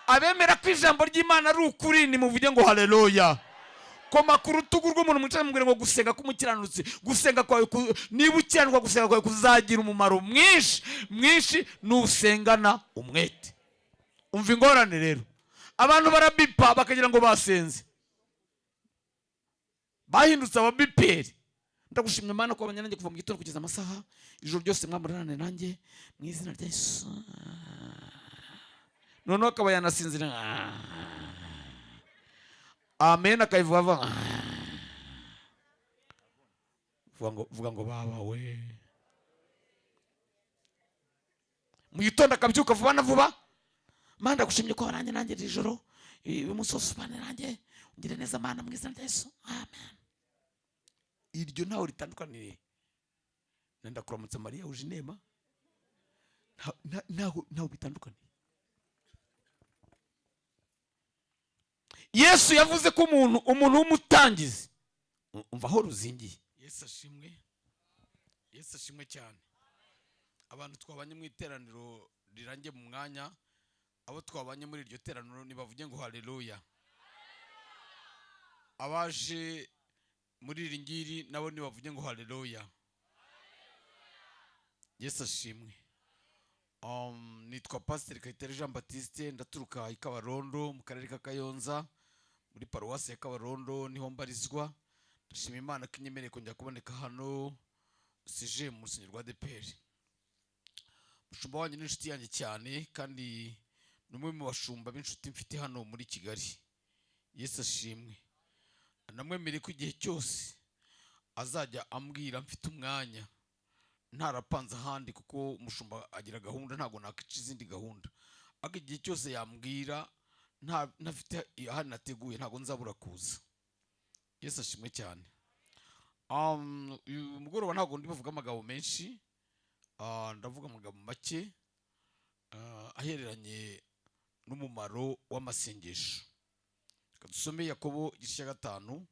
Abemera ko ijambo ry'Imana ari ukuri nimuvuge ngo haleluya. Koma ku rutugu rw'umuntu mwicaye, mubwire ngo gusenga k'umukiranutsi, gusenga kwawe niba ukiranirwa, gusenga kwawe kuzagira umumaro mwinshi mwinshi nusengana umwete. Umva ingorane rero, abantu barabipa bakagira ngo basenze, bahindutse ababiperi. Ndagushimye Mana ko wabanye nanjye kuva mu gitondo kugeza amasaha, ijoro ryose mwamurarane nanjye mu izina rya Yesu. Noneho akaba yanasinzira, amen akayivuga avuga, vuga ngo, vuga ngo baba we. Mu gitondo akabyuka vuba na vuba, Mana ndagushimye ko waranjye nanjye iri joro, uyu munsi wose ubane nanjye, ungire neza Mana mu izina rya Yesu, amen. Iryo ntaho ritandukaniye na ndakuramutsa Mariya wuje inema, ntaho bitandukaniye. Yesu yavuze ko umuntu w'umutangizi, umva aho ruzingiye. Yesu ashimwe, Yesu ashimwe cyane. Abantu twabanye mu iteraniro rirangiye mu mwanya, abo twabanye muri iryo teraniro nibavuge ngo haleluya. Abaje muri iri ngiri nabo nibavuge ngo haleluya. Yesu ashimwe. Nitwa Pasiteri Kayitare Jean Baptiste, ndaturuka i Kabarondo mu karere ka Kayonza, muri paruwasi ya Kabarondo niho mbarizwa. Ndashima Imana ko inyemereye kongera kuboneka hano sije mu rusengero rwa ADEPR. Umushumba wanjye ni inshuti yanjye cyane, kandi ni umwe mu bashumba b'inshuti mfite hano muri Kigali. Yesu ashimwe. Namwemereye ko igihe cyose azajya ambwira mfite umwanya, ntarapanze ahandi, kuko umushumba agira gahunda, ntabwo nakica izindi gahunda, ariko igihe cyose yambwira ntafite ahandi nateguye, ntabwo nzabura kuza. Yesu ashimwe cyane. Uyu mugoroba ntabwo ndi buvuge amagambo menshi, ndavuga amagambo make, ahereranye n'umumaro w'amasengesho. Reka dusome Yakobo igice cya 5,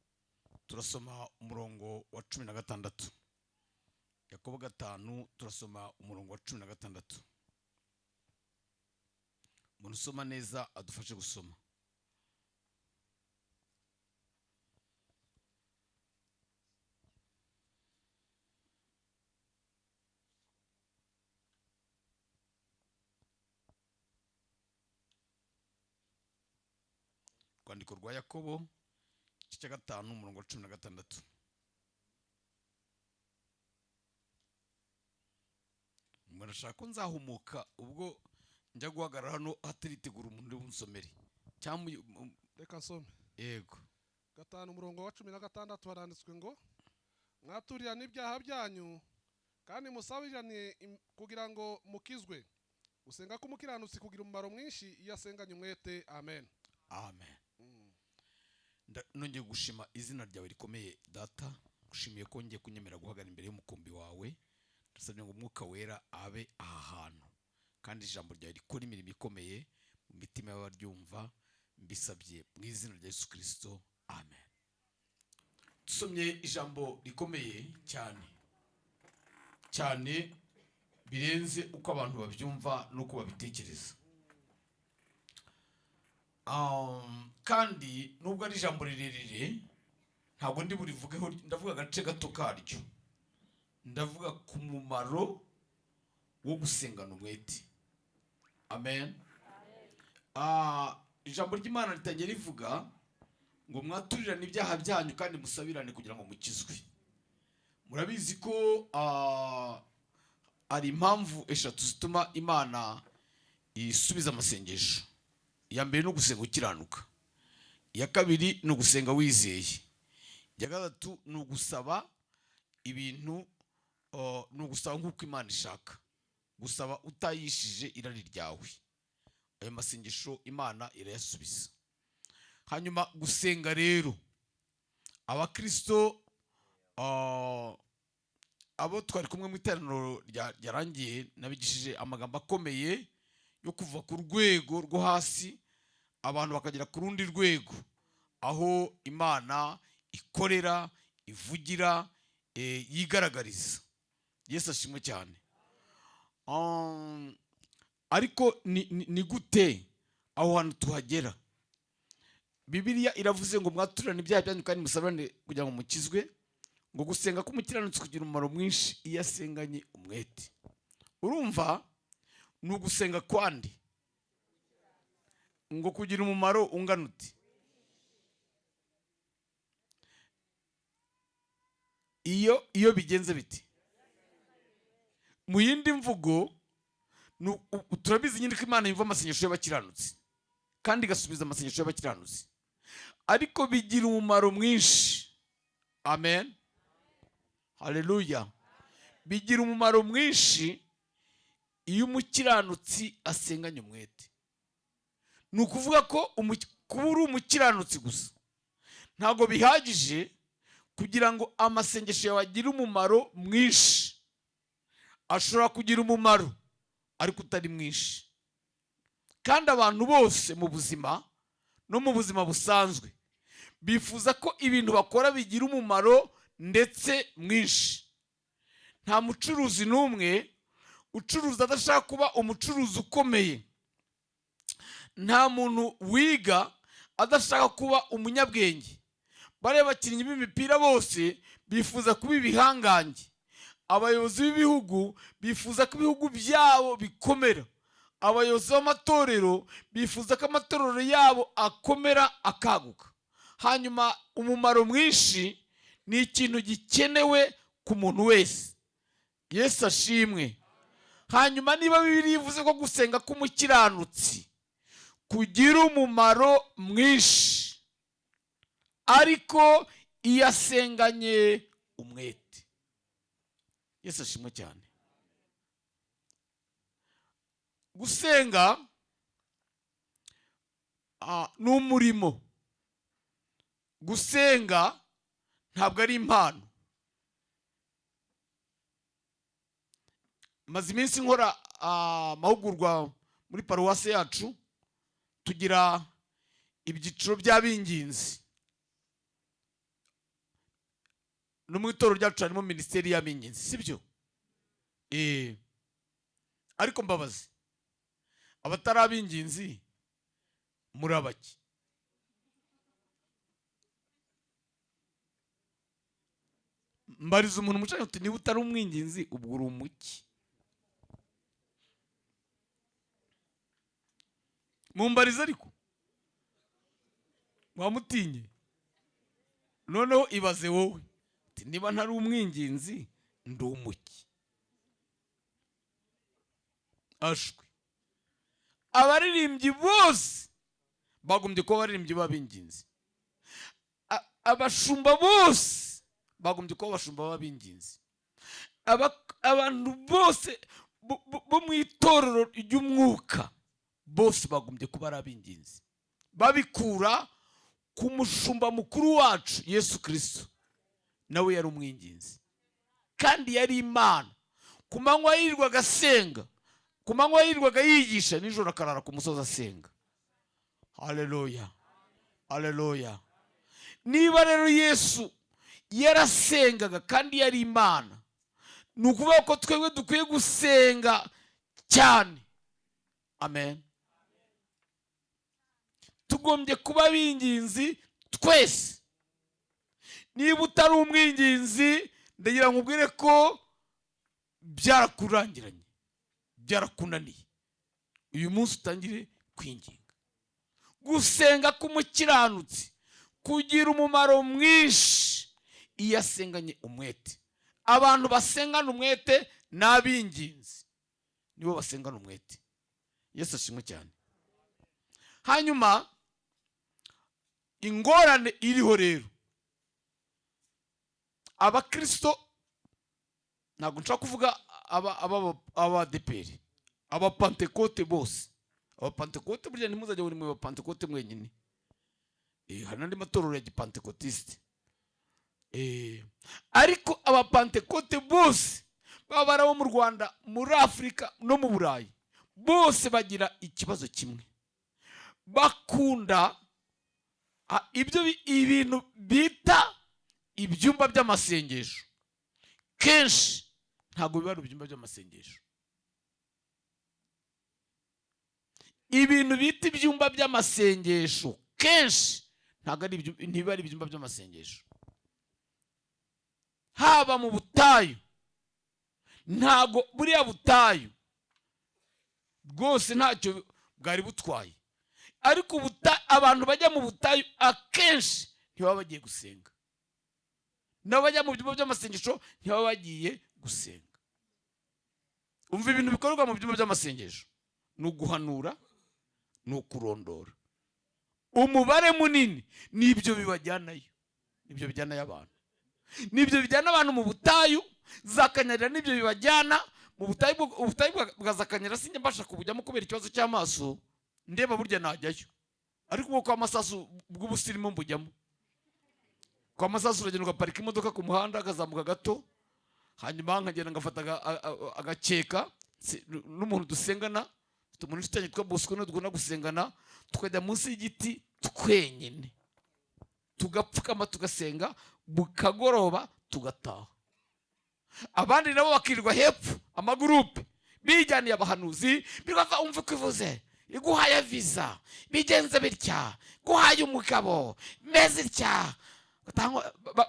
turasoma umurongo wa 16. Yakobo 5, turasoma umurongo wa 16. Umuntu usoma neza adufashe gusoma. Urwandiko rwa Yakobo igice cya 5 umurongo wa 16. Murashaka ko nzahumuka ubwo njya guhagarara hano hataritegura umuntu uri bunsomere cyangwa Reka nsome. Yego. 5 umurongo wa 16 haranditswe ngo mwaturirane ibyaha byanyu kandi musabirane kugira ngo mukizwe. Gusenga k'umukiranutsi kugira umumaro mwinshi iyo asenganye umwete. Amen. Amen. Nongeye gushima izina ryawe rikomeye Data, gushimiye ko ngiye kunyemera guhagarara imbere y'umukumbi wawe. Ndasabye ngo Umwuka Wera abe aha hantu, kandi ijambo ryawe rikora imirimo ikomeye mu mitima y'abaryumva. Mbisabye mu izina rya Yesu Kristo, amen. Dusomye ijambo rikomeye cyane cyane, birenze uko abantu babyumva n'uko babitekereza. Kandi nubwo ari ijambo rirerire ntabwo ndi burivugeho, ndavuga agace gato karyo. Ndavuga ku mumaro wo gusengana umwete. Amen. Ijambo ry'Imana ritangiye rivuga ngo mwaturirane ibyaha byanyu kandi musabirane kugira ngo mukizwe. Murabizi ko hari impamvu eshatu zituma Imana isubiza amasengesho. Iya mbere ni ugusenga ukiranuka, iya kabiri ni ugusenga wizeye, iya gatatu ni ugusaba ibintu, ni ugusaba nk'uko Imana ishaka, gusaba utayishije irari ryawe. Ayo masengesho Imana irayasubiza. Hanyuma gusenga rero, abakristo, abo twari kumwe mu iteraniro ryarangiye, nabigishije amagambo akomeye yo kuva ku rwego rwo hasi abantu bakagera ku rundi rwego, aho Imana ikorera, ivugira, yigaragariza. Yesu ashimwe cyane. Ariko ni gute Aho hantu tuhagera, Bibiliya iravuze ngo: "Mwaturane ibyaha byanyu kandi musabane kugira ngo mukizwe." Ngo gusenga k'umukiranutsi kugira umumaro mwinshi iyo asenganye umwete. Urumva ni ugusenga kwandi ngo kugira umumaro ungana uti? Iyo bigenze biti? Mu yindi mvugo, turabizi nyine ko Imana yumva amasengesho y'abakiranutsi kandi igasubiza amasengesho y'abakiranutsi, ariko bigira umumaro mwinshi. Amen, haleluya. Bigira umumaro mwinshi iyo umukiranutsi asenganye umwete. Ni ukuvuga ko kuba uri umukiranutsi gusa ntabwo bihagije kugira ngo amasengesho yawe agire umumaro mwinshi. Ashobora kugira umumaro ariko utari mwinshi. Kandi abantu bose mu buzima no mu buzima busanzwe bifuza ko ibintu bakora bigira umumaro ndetse mwinshi. Nta mucuruzi n'umwe ucuruza adashaka kuba umucuruzi ukomeye. Nta muntu wiga adashaka kuba umunyabwenge. Bariya bakinnyi b'imipira bose bifuza kuba ibihangange. Abayobozi b'ibihugu bifuza ko ibihugu byabo bikomera. Abayobozi b'amatorero bifuza ko amatorero yabo akomera, akaguka. Hanyuma umumaro mwinshi ni ikintu gikenewe ku muntu wese. Yesu ashimwe. Hanyuma niba Bibiliya ivuze ko gusenga k'umukiranutsi kugira umumaro mwinshi ariko iyo asenganye umwete, Yesu ashimwe cyane. Gusenga ni umurimo. Gusenga ntabwo ari impano. Maze iminsi nkora amahugurwa muri paruwasi yacu, tugira ibyiciro by'abinginzi. No mu itorero ryacu harimo minisiteri y'abinginzi, sibyo? Ariko mbabazi, abatari ab'inginzi muri abaki? Mbariza umuntu mucaye uti: "Niba utari umwinginzi, ubwo uri umuki?" Mumbarize, ariko wamutinye. Noneho ibaze wowe uti: "Niba ntari umwinginzi, ndi umuki?" Ashwi, abaririmbyi bose bagombye kuba abaririmbyi b'abinginzi. Abashumba bose bagombye kuba abashumba b'abinginzi. Abantu bose bo mu itorero ry'umwuka bose bagombye kuba ari ab'ingenzi, babikura ku mushumba mukuru wacu Yesu Kirisito. Nawe yari umwinginzi kandi yari Imana. Ku manywa yirirwaga asenga, ku manywa yirirwaga yigisha, nijoro akarara ku musozi asenga. Haleluya, haleluya. Niba rero Yesu yarasengaga kandi yari Imana, ni ukuvuga ko twebwe dukwiye gusenga cyane. Amen. Tugombye kuba ab'inginzi twese. Niba utari umwinginzi, ndagira ngo ubwire ko byarakurangiranye, byarakunaniye. Uyu munsi utangire kwinginga. Gusenga k'umukiranutsi kugira umumaro mwinshi iyo asenganye umwete. Abantu basengana umwete ni ab'inginzi, nibo basengana umwete. Yesu ashimwe cyane. Hanyuma ingorane iriho rero, abakirisito, ntabwo nshobora kuvuga abadeperi, abapantekote bose. Abapantekote burya ntimuzajya buri mu bapantekote mwenyine. Hari n'andi matorero ya gipantekotisite. Ariko abapantekote bose, baba ari abo mu Rwanda, muri Afurika no mu Burayi, bose bagira ikibazo kimwe: bakunda ibyo ibintu bita ibyumba by'amasengesho. Kenshi ntabwo biba ari ibyumba by'amasengesho. Ibintu bita ibyumba by'amasengesho kenshi ntabwo ari ntibiba ari ibyumba by'amasengesho. Haba mu butayu, ntabwo buriya butayu rwose ntacyo bwari butwaye, ariko abantu bajya mu butayu akenshi ntibaba bagiye gusenga, n'abajya mu byumba by'amasengesho ntibaba bagiye gusenga. Umva, ibintu bikorwa mu byumba by'amasengesho ni uguhanura, ni ukurondora. Umubare munini nibyo bibajyanayo, nibyo bijyanayo abantu, nibyo bijyana abantu mu butayu. Za Kanyarira nibyo bibajyana mu butayu. Ubutayu bwa za Kanyarira sinjya mbasha kubujyamo kubera ikibazo cy'amaso ndeba. Burya najyayo, ariko ubwo kwa Masasu bw'ubusirimu mbujyamo. Kwa Masasu uragenda ugaparika imodoka ku muhanda, akazamuka gato, hanyuma nkagenda ngafata agakeka n'umuntu dusengana. Mfite umuntu inshuti yanjye yitwa Bosco, niwe dukunda gusengana. Tukajya munsi y'igiti twenyine, tugapfukama, tugasenga, bukagoroba tugataha. Abandi nabo bakirirwa hepfo, amagurupe bijyaniye abahanuzi, birwava umva uko ivuze, iguhaye visa, bigenze bitya, guhaye umugabo meze itya.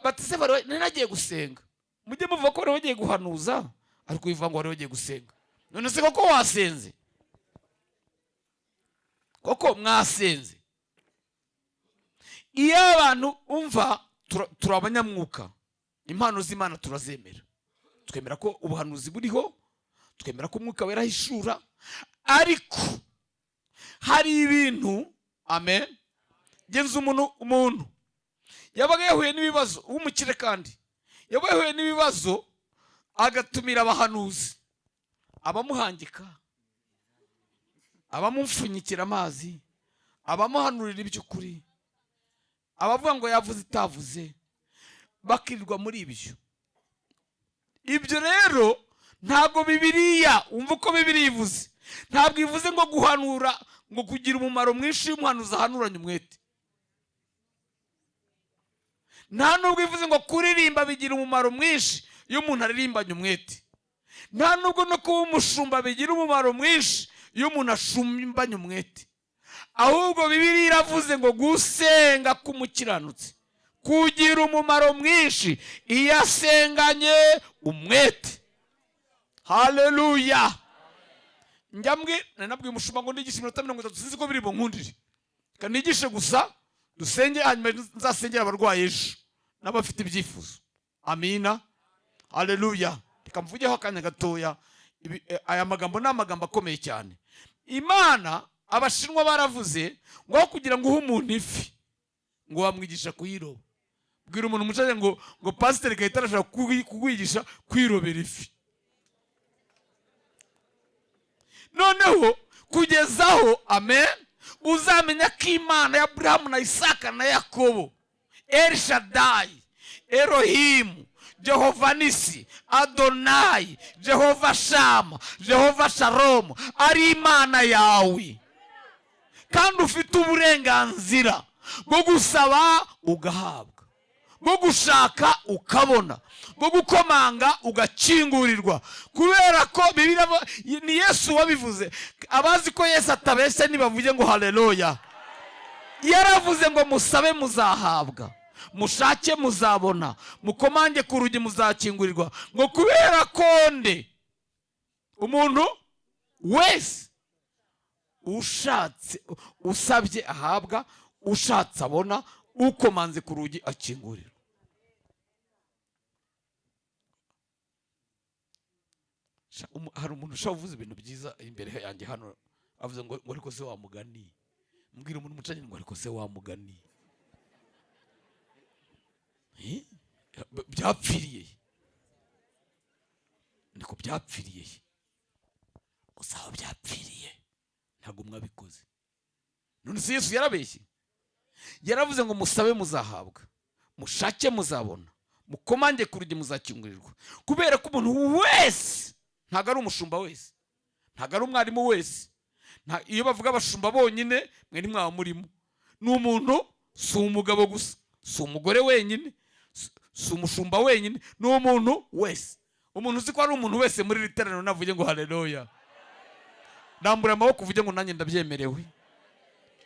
Bati se bari nari nagiye gusenga? Mujye muvuga ko bari bagiye guhanuza, ariko bivuga ngo bari bagiye gusenga. None se koko wasenze? Koko mwasenze? Iyo abantu umva, turi abanyamwuka, impano z'Imana turazemera, twemera ko ubuhanuzi buriho, twemera ko Umwuka Wera ahishura, ariko hari ibintu, amen. Genza umuntu yabaga yahuye n'ibibazo w'umukire, kandi yabaga yahuye n'ibibazo, agatumira abahanuzi, abamuhangika, abamupfunyikira amazi, abamuhanurira iby'ukuri, abavuga ngo yavuze itavuze, bakirirwa muri ibyo. Ibyo rero ntabwo Bibiliya, wumva uko Bibiliya ivuze, ntabwo ivuze ngo guhanura ngo kugira umumaro mwinshi iyo umuhanuzi ahanuranye umwete. Nta nubwo ivuze ngo kuririmba bigira umumaro mwinshi iyo umuntu aririmbanye umwete. Nta nubwo no kuba umushumba bigira umumaro mwinshi iyo umuntu ashumbanye umwete. Ahubwo Bibiliya iravuze ngo gusenga k'umukiranutsi kugira umumaro mwinshi iyo asenganye umwete. Haleluya! Njya mbwi nabwiye umushumba ngo nigishe iminota 30, sinzi ko biri bunkundire. Reka nigishe gusa, dusenge, hanyuma nzasengera abarwayi ejo n'abafite ibyifuzo. Amina, haleluya! Reka mvugeho akanya gatoya. Aya magambo ni amagambo akomeye cyane. Imana, Abashinwa baravuze ngo aho kugira ngo uhe umuntu ifi, ngo wamwigisha kuyiroba. Bwira umuntu umucaye ngo pasiteri Gahita arashaka kukwigisha kwirobera ifi. Noneho kugezaho, amen, uzamenya ko Imana ya Aburahamu na Isaka na Yakobo, El Shaddai, Elohimu, Jehova Nisi, Adonayi, Jehova Shama, Jehova Shalom, ari Imana yawe, kandi ufite uburenganzira bwo gusaba ugahabwa, bwo gushaka ukabona, bwo gukomanga ugakingurirwa, kubera ko Bibiliya ni Yesu wabivuze. Abazi ko Yesu atabeshya nibavuge ngo haleluya! Yaravuze ngo musabe muzahabwa, mushake muzabona, mukomange ku rugi muzakingurirwa. Ngo kubera ko nde umuntu wese ushatse, usabye ahabwa, ushatse abona, ukomanze ku rugi akingurirwa. Hari umuntu ushobora kuvuza ibintu byiza imbere yanjye hano, avuze ngo ariko se wa mugani, mbwira umuntu umucanye ngo ariko se wa mugani, Byapfiriye he? Niko byapfiriye he? Gusa aho byapfiriye ntabwo mwabikoze. None se Yesu yarabeshye? Yaravuze ngo musabe muzahabwa, mushake muzabona, mukomange ku rugi muzakingurirwa. Kubera ko umuntu wese, ntabwo ari umushumba wese, ntabwo ari umwarimu wese, iyo bavuga abashumba bonyine mwe ntimwaba murimo. Ni umuntu, si umugabo gusa, si umugore wenyine, si umushumba wenyine, ni umuntu wese. Umuntu uzi ko ari umuntu wese muri iri teraniro navuge ngo haleluya! Rambura amaboko uvuge ngo nanjye ndabyemerewe,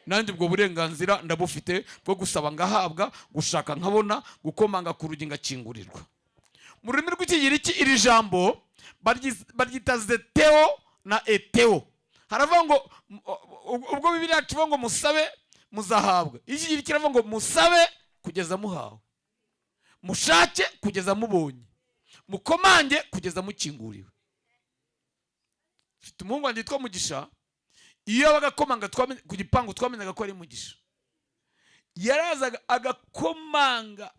nanjye ubwo burenganzira ndabufite bwo gusaba ngahabwa, gushaka nkabona, gukomanga ku rugi ngakingurirwa. Mu rurimi rw'Ikigiriki iri jambo baryita zeteo na eteo. Haravuga ngo ubwo Bibiliya yacu ivuga ngo musabe muzahabwa, Ikigiriki kiravuga ngo musabe kugeza muhawe, mushake kugeza mubonye, mukomange kugeza mukinguriwe. Mfite umuhungu wanjye witwa Mugisha. Iyo yabaga akomanga ku gipangu, twamenyaga ko ari Mugisha. Yarazaga agakomanga,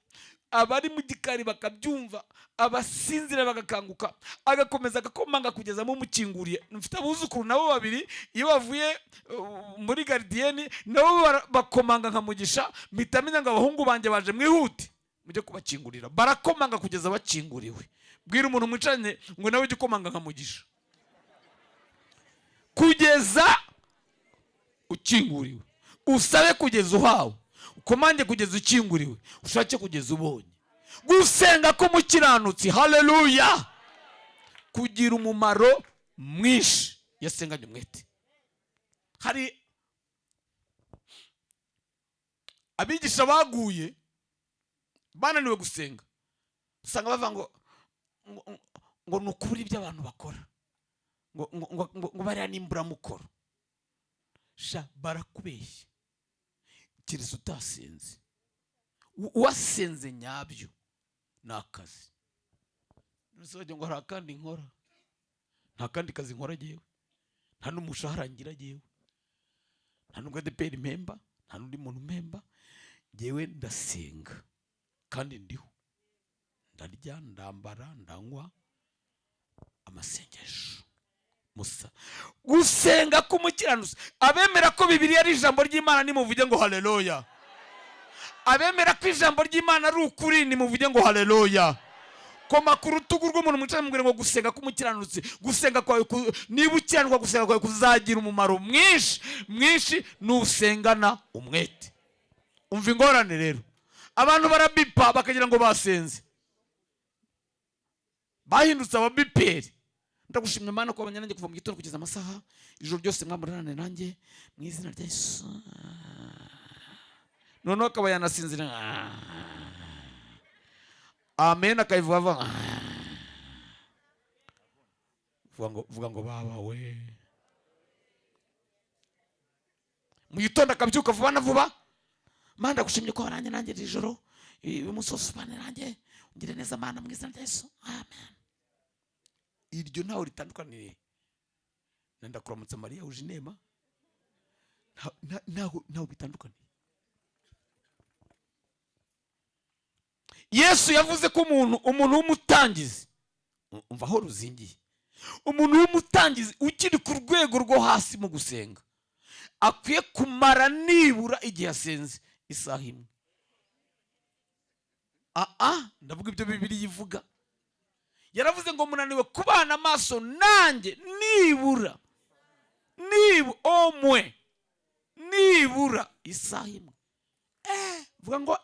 abari mu gikari bakabyumva, abasinzira bagakanguka, agakomeza agakomanga kugeza mumukinguriye. Mfite abuzukuru nabo babiri, iyo bavuye muri gardienne nabo bakomanga nka Mugisha. Mpita menya ngo abahungu banjye baje, mwihute mujye kubakingurira. Barakomanga kugeza bakinguriwe. Bwira umuntu mwicaranye ngo nawe ujye ukomanga nka Mugisha kugeza ukinguriwe, usabe kugeza uhawe, ukomange kugeza ukinguriwe, ushake kugeza ubonye. Gusenga k'umukiranutsi, haleluya, kugira umumaro mwinshi yasenganye umwete. Hari abigisha baguye bananiwe gusenga, usanga bavuga ngo ni ukubura ibyo abantu bakora, ngo bariya ni imburamukoro. Sha, barakubeshya keretse utasenze. Uwasenze nyabyo ni akazi. None wagira ngo hari akandi nkora? Nta kandi kazi nkora jyewe, nta n'umushahara ngira jyewe, nta n'ubwo ADEPR impemba, nta n'undi muntu umpemba. Jyewe ndasenga kandi ndiho, ndarya, ndambara, ndanywa, amasengesho musa. Gusenga k'umukiranutsi. Abemera ko Bibiliya ari ijambo ry'Imana nimuvuge ngo haleluya. Abemera ko ijambo ry'Imana ari ukuri nimuvuge ngo haleluya. Koma ku rutugu rw'umuntu mwicaye, mubwire ngo gusenga k'umukiranutsi, gusenga kwawe niba ukiranirwa, gusenga kwawe kuzagira umumaro mwinshi mwinshi nusengana umwete. Umva ingorane rero, abantu barabipa bakagira ngo basenze, bahindutse ababiperi. Ndagushimye Mana ko wabanye nanjye kuva mu gitondo kugeza amasaha, ijoro ryose mwamurarane nanjye mu izina rya Yesu. Noneho akaba yanasinzira, amen akayivuga avuga, vuga ngo baba we. Mu gitondo akabyuka vuba na vuba, Mana ndagushimye ko waranjye nanjye iri joro, uyu munsi wose ubane nanjye, ungire neza Mana, mu izina rya Yesu, amen. Iryo ntaho ritandukaniye na ndakuramutsa Mariya wuje inema. Ntaho bitandukaniye. Yesu yavuze ko umuntu w'umutangizi, umva aho ruzingiye, umuntu w'umutangizi ukiri ku rwego rwo hasi mu gusenga akwiye kumara nibura igihe asenze isaha imwe. Aa, ndavuga ibyo Bibiliya ivuga. Yaravuze ngo munaniwe kubana amaso nanjye nibura, omwe nibura isaha imwe. Vuga ngo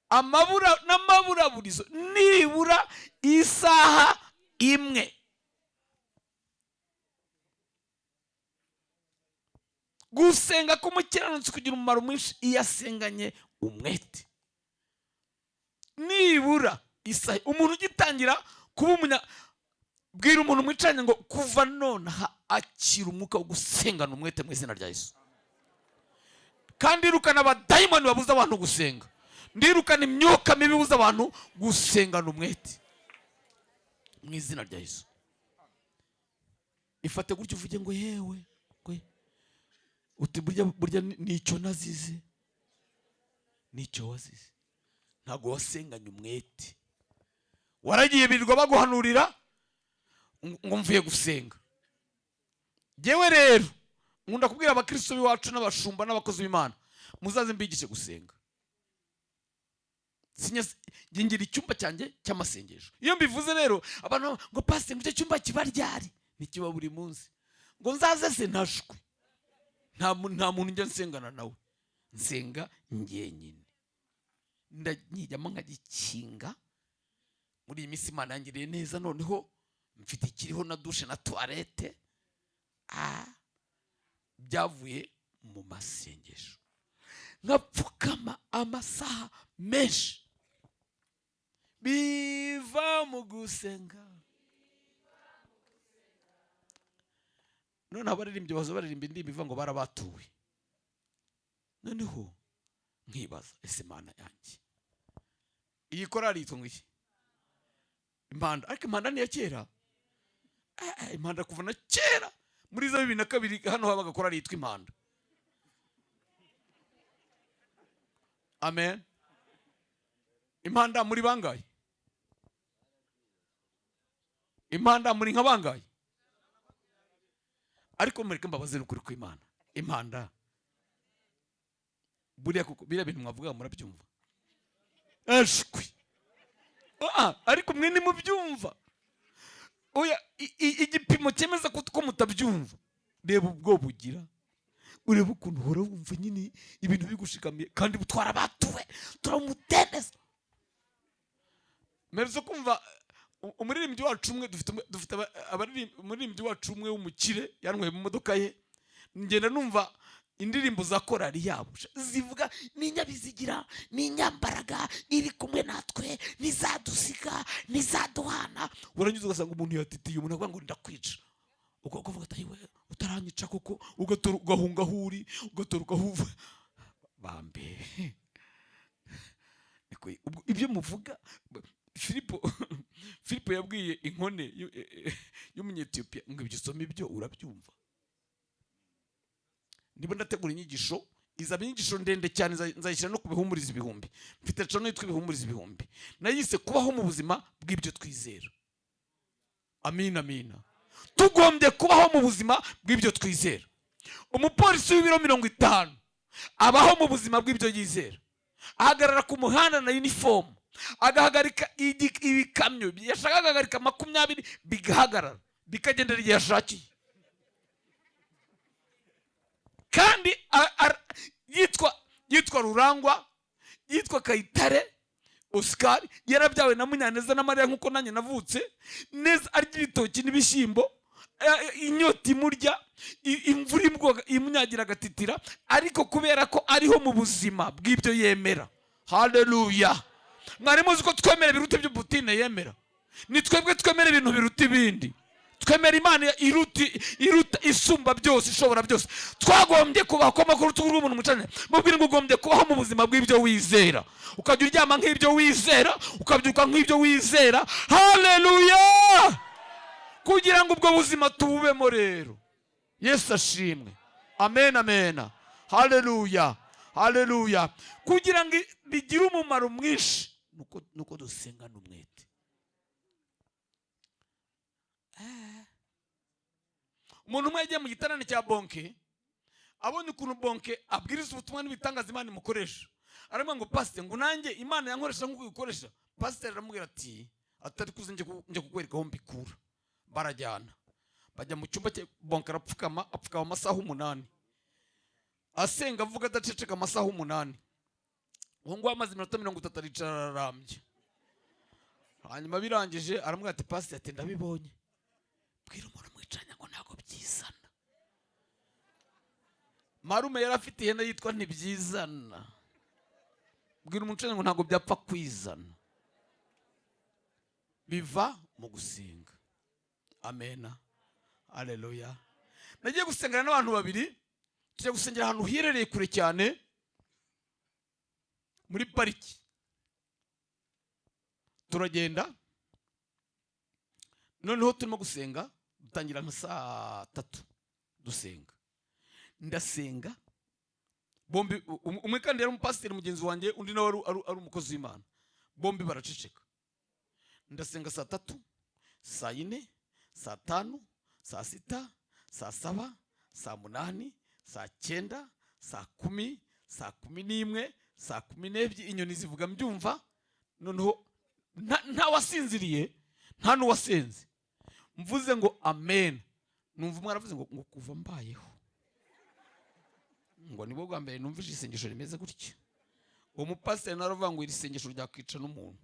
amabura n'amaburaburizo nibura isaha imwe. Gusenga k'umukiranutsi kugira umumaro mwinshi iyo asenganye umwete. Nibura isaha. Umuntu ugitangira kuba umunya, bwira umuntu mwicaranye ngo kuva nonaha akira umwuka wo gusengana umwete mu izina rya Yesu. Kandi irukana abadayimoni babuza abantu gusenga, ndirukana imyuka mibi ibuza abantu gusengana umwete mu izina rya Yesu. Ifate gutyo uvuge ngo yewe, ngo uti burya nicyo nazize, nicyo wazize. Ntabwo wasenganye umwete, waragiye birirwa baguhanurira ngo mvuye gusenga. Jyewe rero nkunda kubwira abakristo b'iwacu n'abashumba n'abakozi b'Imana, muzaze mbigishe gusenga. Ngira icyumba cyanjye cy'amasengesho. Iyo mbivuze rero abantu ngo pastor ngo icyo cyumba kiba ryari? Ntikiba buri munsi. Ngo nzaze se ntashwe. Nta muntu njya nsengana nawe, nsenga njyenyine. Ndanyijyamo nkagikinga. Muri iyi minsi Imana yangiriye neza, noneho Mfite ikiriho na douche na toilette. Byavuye mu masengesho, nkapfukama amasaha menshi. Biva mu gusenga. Noneho abaririmbyi baza baririmba indirimbo ivuga ngo barabatuwe. Noneho nkibaza: ese Mana yanjye, iyi korali yitwa ngo iki? Impanda. Ariko Impanda ni iya kera. Impanda kuva na kera, muri za 2002 hano habaga korali yitwa Impanda. Amen. Impanda muri bangahe? Impanda muri nka bangahe? Ariko mureke mbabaze n'ukuri kw'Imana, Impanda buriya kuko biriya bintu mwavuga murabyumva? Ashwi! Ariko mwe ntimubyumva. Oya, igipimo cyemeza ko mutabyumva, reba ubwo bugira, urebe ukuntu uhora wumva nyine ibintu bigushikamiye kandi butwara abatuwe turamutendeza. Mperutse kumva umuririmbyi wacu umwe dufite umuririmbyi wacu umwe w'umukire yanyweye mu modoka ye, ngenda numva indirimbo za korali yabo zivuga n'inyabizigira n'inyambaraga iri kumwe natwe, ntizadusiga, ntizaduhana. Uranyuze ugasanga umuntu yatitiye, umuntu avuga ngo ndakwica, ubwo ukavuga ati we utaranyica koko, ugatora ugahunga aho uri, ugatora ugahuva bambe. Niko ubwo ibyo muvuga. Filipo yabwiye inkone y'Umunyetiyopiya ngo ibyo usoma ibyo urabyumva? Niba ndategura inyigisho, izaba inyigisho ndende cyane, nzayishyira no ku bihumuriza ibihumbi. Mfite channel yitwa Ibihumuriza Ibihumbi, nayise kubaho mu buzima bw'ibyo twizera. Amina, amina. Tugombye kubaho mu buzima bw'ibyo twizera. Umupolisi w'ibiro 50 abaho mu buzima bw'ibyo yizera, ahagarara ku muhanda na uniform, agahagarika ibikamyo yashaka, agahagarika 20 bigahagarara, bikagendera igihe ashakiye. Kandi yitwa Rurangwa, yitwa Kayitare Oscar, yarabyawe na Munyaneza na Mariya nk'uko nanjye navutse neza, arya ibitoki n'ibishyimbo, inyota imurya, imvura imunyagira agatitira, ariko kubera ko ariho mu buzima bw'ibyo yemera. Haleluya! Mwari muzi ko twemera biruta ibyo Putine yemera? Ni twebwe twemera ibintu biruta ibindi. Twemera Imana iruta, isumba byose, ishobora byose. Twagombye kubaho ko amakuru tugura umuntu mucane, mubwire ngo ugombye kubaho mu buzima bw'ibyo wizera, ukajya uryama nk'ibyo wizera, ukabyuka nk'ibyo wizera. Haleluya! Kugira ngo ubwo buzima tububemo rero, Yesu ashimwe. Amen, amen. Haleluya, haleluya. Kugira ngo bigire umumaro mwinshi nuko dusengana umwete. Umuntu umwe yagiye mu giterane cya Bonke, abonye ukuntu Bonke abwiriza ubutumwa n'ibitangaza Imana imukoresha, aramubwira ngo pasiteri, ngo nanjye Imana yankoresha nk'uko ikoresha. Pasiteri aramubwira ati atari kuze njye kukwereka aho mbikura. Barajyana, bajya mu cyumba cye. Bonke arapfukama, apfukama amasaha 8, asenga, avuga adaceceka amasaha 8. Uwo nguwo amaze iminota 30 aricara ararambye. Hanyuma birangije aramubwira ati pasiteri, ati ndabibonye. Bwira umuntu mwicanya ngo ntabwo byizana. Marume yari afite ihene yitwa Ntibyizana. Bwira umuntu ngo ntabwo byapfa kwizana, biva mu gusenga. Amena, aleluya. Nagiye gusengana n'abantu babiri, tujya gusengera ahantu hirereye kure cyane muri pariki. Turagenda, noneho turimo gusenga, dutangira nka saa 3 dusenga. Ndasenga, bombi, umwe kandi yari umupasiteri mugenzi wanjye, undi nawe ari umukozi w'Imana, bombi baraceceka. Ndasenga saa 3, saa 4, saa 5, saa 6, saa 7, saa 8, saa 9, saa 10, saa 11, saa 12, inyoni zivuga mbyumva. Noneho nta wasinziriye, nta n'uwasenze. Mvuze ngo amen, numva umwe aravuze ngo kuva mbayeho ngo nibwo bwa mbere numvise isengesho rimeze gutya. Uwo mupasiteri nawe aravuga ngo iri sengesho ryakwica n'umuntu.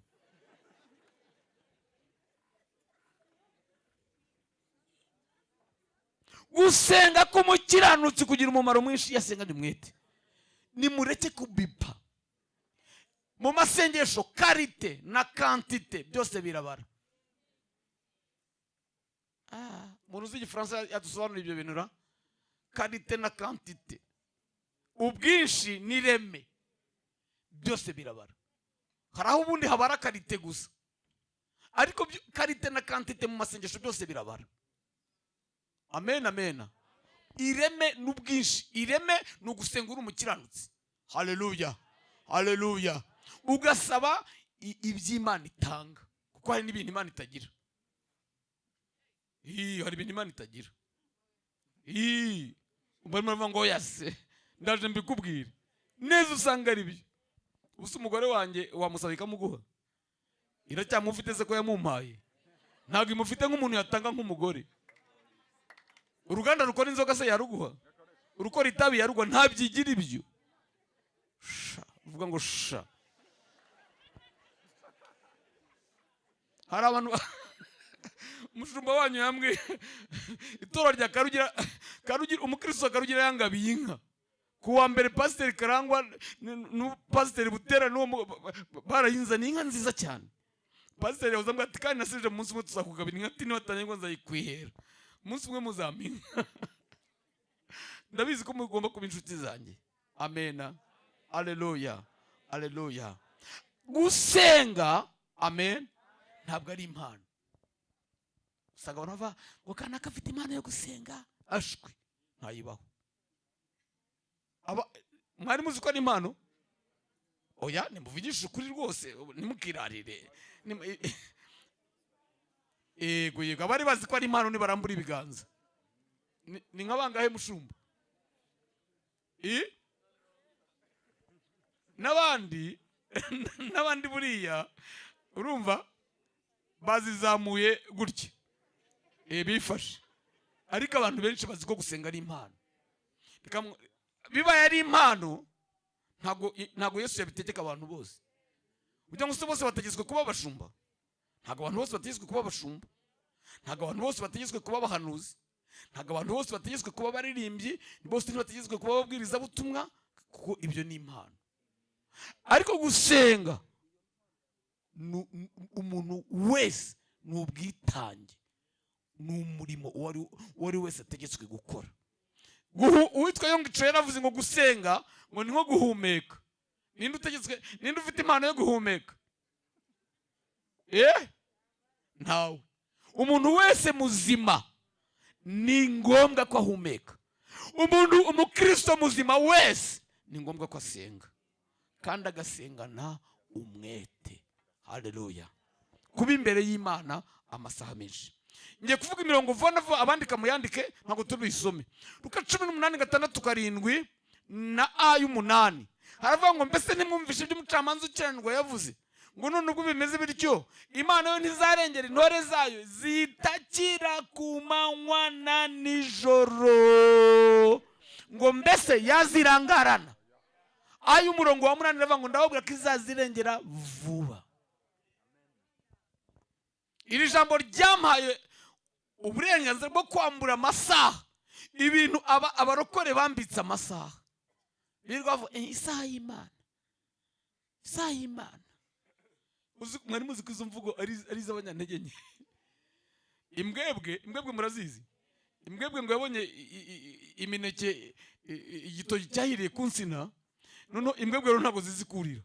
Gusenga k'umukiranutsi kugira umumaro mwinshi iyo asenganye umwete. Nimureke kubipa mu masengesho. Qualité na quantité byose birabara. Umuntu uzi igifaransa yadusobanura ibyo bintu ra? Qualité na quantité, ubwinshi n'ireme, byose birabara. Hari aho ubundi habara qualité gusa, ariko qualité na quantité mu masengesho byose birabara. Amen, amen. Ireme n'ubwinshi. Ireme ni ugusenga uri umukiranutsi. Haleluya, haleluya. Ugasaba iby'Imana itanga, kuko hari n'ibintu Imana itagira. Ii, hari ibintu Imana itagira. Ii, barimo baravuga ngo yase ndaje mbikubwire neza, usanga ari byo. Ubusa umugore wanjye wamusaba ikamuguha, iracyamufite se ko yamumpaye? Ntabwo imufite nk'umuntu yatanga nk'umugore. Uruganda rukora inzoga se yaruguha? Urukora itabi yaruguha? Ntabyigira ibyo. Sha, uvuga ngo sha. Hari abantu, umushumba wanyu yambwiye itora rya Karugira, Karugira umukristo wa Karugira yangabiye inka ku wa mbere. Pasiteri Karangwa pasiteri Butera n'uwo barayinzaniye, inka nziza cyane. Pasiteri yahoze ambwira ati: "Kandi nasije umunsi umwe tuzakugabira inka." Ati: "Nibatanye ngo nzayikwihera, umunsi umwe muzampa inka." Ndabizi ko mugomba kuba inshuti zanjye. Amena, aleluya, aleluya. Gusenga, amen, ntabwo ari impano. Usanga abantu bavuga ngo kanaka afite impano yo gusenga. Ashwi, ntayibaho. Aba mwari muzi ko ari impano? Oya, nimuvugishe ukuri rwose, ntimukirarire. Yego yego, abari bazi ko ari impano nibarambura ibiganza. Ni nka bangahe, mushumba? I? N'abandi, n'abandi buriya urumva bazizamuye gutya, bifashe. Ariko abantu benshi bazi ko gusenga ari impano. Bibaye ari impano, ntabwo Yesu yabitegeka abantu bose. Kugira ngo se bose bategetswe kuba abashumba? Ntabwo abantu bose bategetswe kuba abashumba, ntabwo abantu bose bategetswe kuba abahanuzi, ntabwo abantu bose bategetswe kuba abaririmbyi, bose ntibategetswe kuba ababwirizabutumwa, kuko ibyo ni impano. Ariko gusenga umuntu wese ni ubwitange, ni umurimo uwo ari wese ategetswe gukora. Uwitwa Yonggi Cho yaravuze ngo gusenga ngo ni nko guhumeka. Ninde utegetswe? Ninde ufite impano yo guhumeka? Ntawe. Umuntu wese muzima ni ngombwa ko ahumeka. Umuntu umukristo muzima wese ni ngombwa ko asenga, kandi agasengana umwete. Haleluya. Kuba imbere y'Imana amasaha menshi. Ngiye kuvuga imirongo vuba na vuba, abandika muyandike, ntabwo tubisome. Luka 18:6-7 na a y'umunani, haravuga ngo: "Mbese ntimwumvishe ibyo umucamanza ukiranirwa yavuze ngo none ubwo bimeze bityo, Imana yo ntizarengera intore zayo zitakira ku manywa na nijoro, ngo mbese yazirangarana?" Ay'umurongo wa munani iravuga ngo: "Ndababwira ko izazirengera vuba." Iri jambo ryampaye uburenganzira bwo kwambura amasaha ibintu aba abarokore bambitse amasaha, birirwa bavuga: "Isaha y'Imana, isaha y'Imana." Mwari muzi ko izo mvugo ari iz'abanyantege nke? Imbwebwe, imbwebwe murazizi? Imbwebwe ngo yabonye imineke, igitoki cyahiriye ku nsina. Noneho imbwebwe rero ntabwo zizi kurira,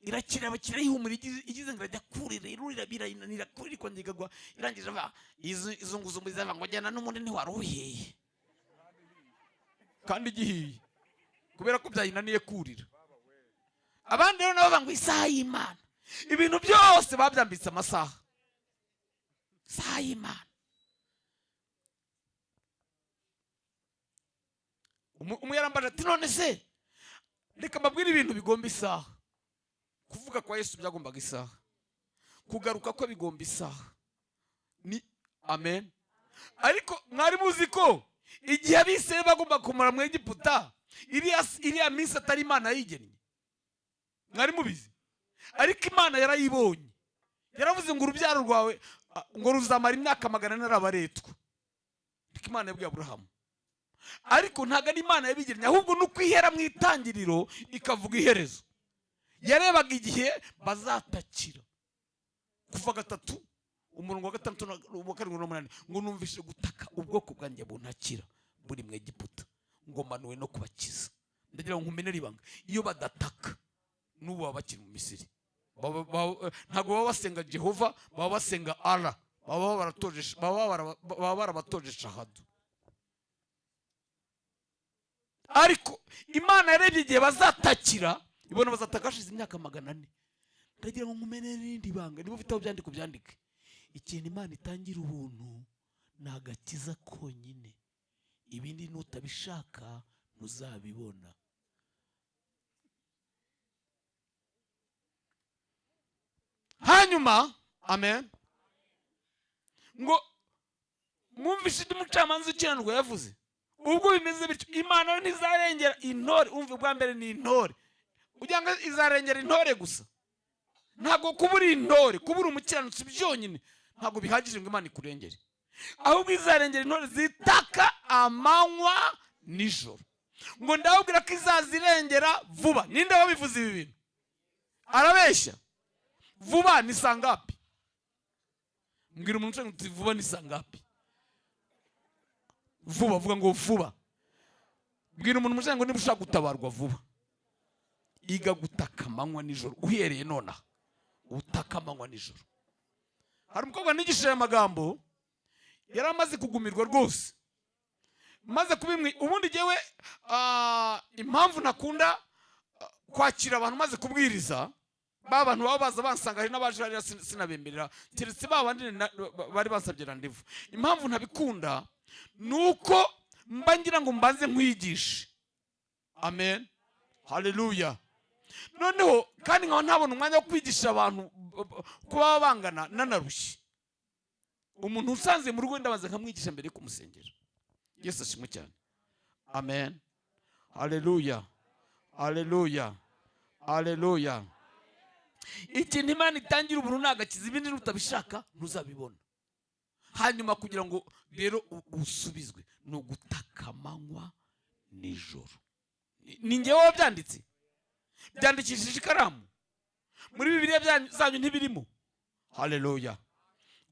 irakiraba, kirayihumura, igize ngo irajya kurira, irurira, birayinanira kurira, ikongera ikagwa. Irangije ava izunguza umurizo, ngo jyana n'ubundi ntiwari uhiye kandi gihiye, kubera ko byayinaniye kurira. Abandi rero nabo bavuga ngo isaha y'Imana. Ibintu byose babyambitse amasaha, isaha y'Imana. Umwe yarambaje ati: "None se reka mbabwire ibintu bigomba isaha. Kuvuga kwa Yesu byagombaga isaha, kugaruka kwe bigomba isaha." Ni amen. Ariko mwari muzi ko igihe abisirayeli bagomba kumara mu Egiputa iriya minsi atari Imana yayigennye? Mwari mubizi? Ariko Imana yarayibonye, yaravuze ngo urubyaro rwawe ngo ruzamara imyaka 400 ari abaretwa. Ariko Imana yabwiye Aburahamu. Ariko ntabwo ari Imana yabigennye, ahubwo ni ukwihera mu itangiriro ikavuga iherezo. Yarebaga igihe bazatakira. Kuva 3 umurongo wa 6 wa 7 n'umunani, ngo numvise gutaka ubwoko bwanjye buntakira buri mu Egiputa, ngo manuwe no kubakiza. Ndagira ngo nkumenere ibanga, iyo badataka n'ubu baba bakiri mu Misiri. Ntabwo baba basenga Jehova, baba basenga Allah, baba barabatoje shahadu. Ariko Imana yarebye igihe bazatakira, ibona bazataka hashize imyaka 400. Ndagira ngo nkumenere irindi banga, niba ufite aho byandika ubyandike. Ikintu Imana itangira ubuntu ni agakiza konyine, ibindi nutabishaka ntuzabibona. Hanyuma amen, ngo mwumvishe ibyo umucamanza ukiranirwa yavuze. Ubwo bimeze bityo, Imana ntizarengera intore. Umva, ubwa mbere ni intore, kugira ngo izarengera intore gusa. Ntabwo kuba uri intore, kuba uri umukiranutsi byonyine ntabwo bihagije ngo Imana ikurengere, ahubwo izarengera intore zitaka amanywa nijoro. Ngo ndababwira ko izazirengera vuba. Ninde wabivuze ibi bintu? Arabeshya. Vuba ni sangapi? Mbwira umuntu ushaka uti vuba ni sangapi? Vuba, vuga ngo vuba. Mbwira umuntu ushaka ngo niba ushaka gutabarwa vuba, iga gutaka amanywa nijoro, uhereye nonaha utaka amanywa nijoro. Hari umukobwa nigishije aya magambo, yari amaze kugumirwa rwose, maze kubimwi. Ubundi jyewe, impamvu ntakunda kwakira abantu maze kubwiriza, ba bantu baba baza bansanga, hari n'abaje hariya sinabemerera, keretse ba bandi bari bansabye randevu. Impamvu ntabikunda ni uko mba ngira ngo mbanze nkwigishe. Amen, haleluya. Noneho kandi nkaba ntabona umwanya wo kwigisha abantu ko baba bangana, nanarushye. Umuntu usanze mu rugo ndabanza nkamwigisha mbere yo kumusengera. Yesu ashimwe cyane. Amen, haleluya, haleluya, haleluya. Ikintu Imana itangira ubuntu ni agakiza, ibindi nutabishaka ntuzabibona. Hanyuma kugira ngo rero usubizwe ni ugutaka amanywa nijoro. Ni njyewe wabyanditse, byandikishije ikaramu, muri Bibiliya zanyu ntibirimo. Haleluya.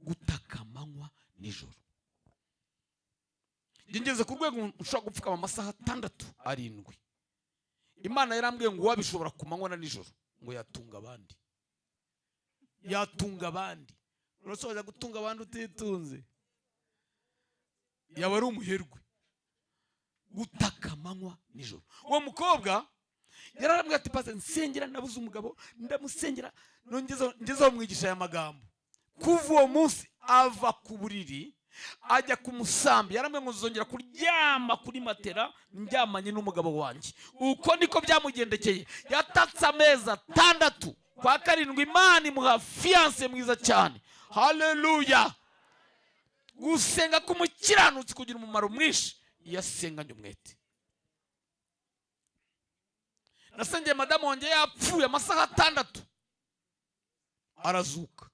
Gutaka amanywa nijoro. Njye ngeze ku rwego nshobora gupfukama amasaha 6 7. Imana yarambwiye ngo uwabishobora ku manywa na nijoro ngo yatunga abandi, yatunga abandi. Urashobora gutunga abandi utitunze, yaba ari umuherwe. Gutaka amanywa nijoro. Uwo mukobwa yararambwiye ati pastor nsengera, nabuze umugabo, ndamusengera, ngezeho mwigisha aya magambo. Kuva uwo munsi ava ku buriri ajya ku musambi, yarambwiye ngo nzongera kuryama kuri matera ndyamanye n'umugabo wanjye. Uko niko byamugendekeye. Yatatse amezi 6, kwa 7 Imana imuha fiance mwiza cyane. Haleluya. Gusenga k'umukiranutsi kugira umumaro mwinshi iyo asenganye umwete. Nasengeye madamu wanjye yapfuye amasaha 6 arazuka.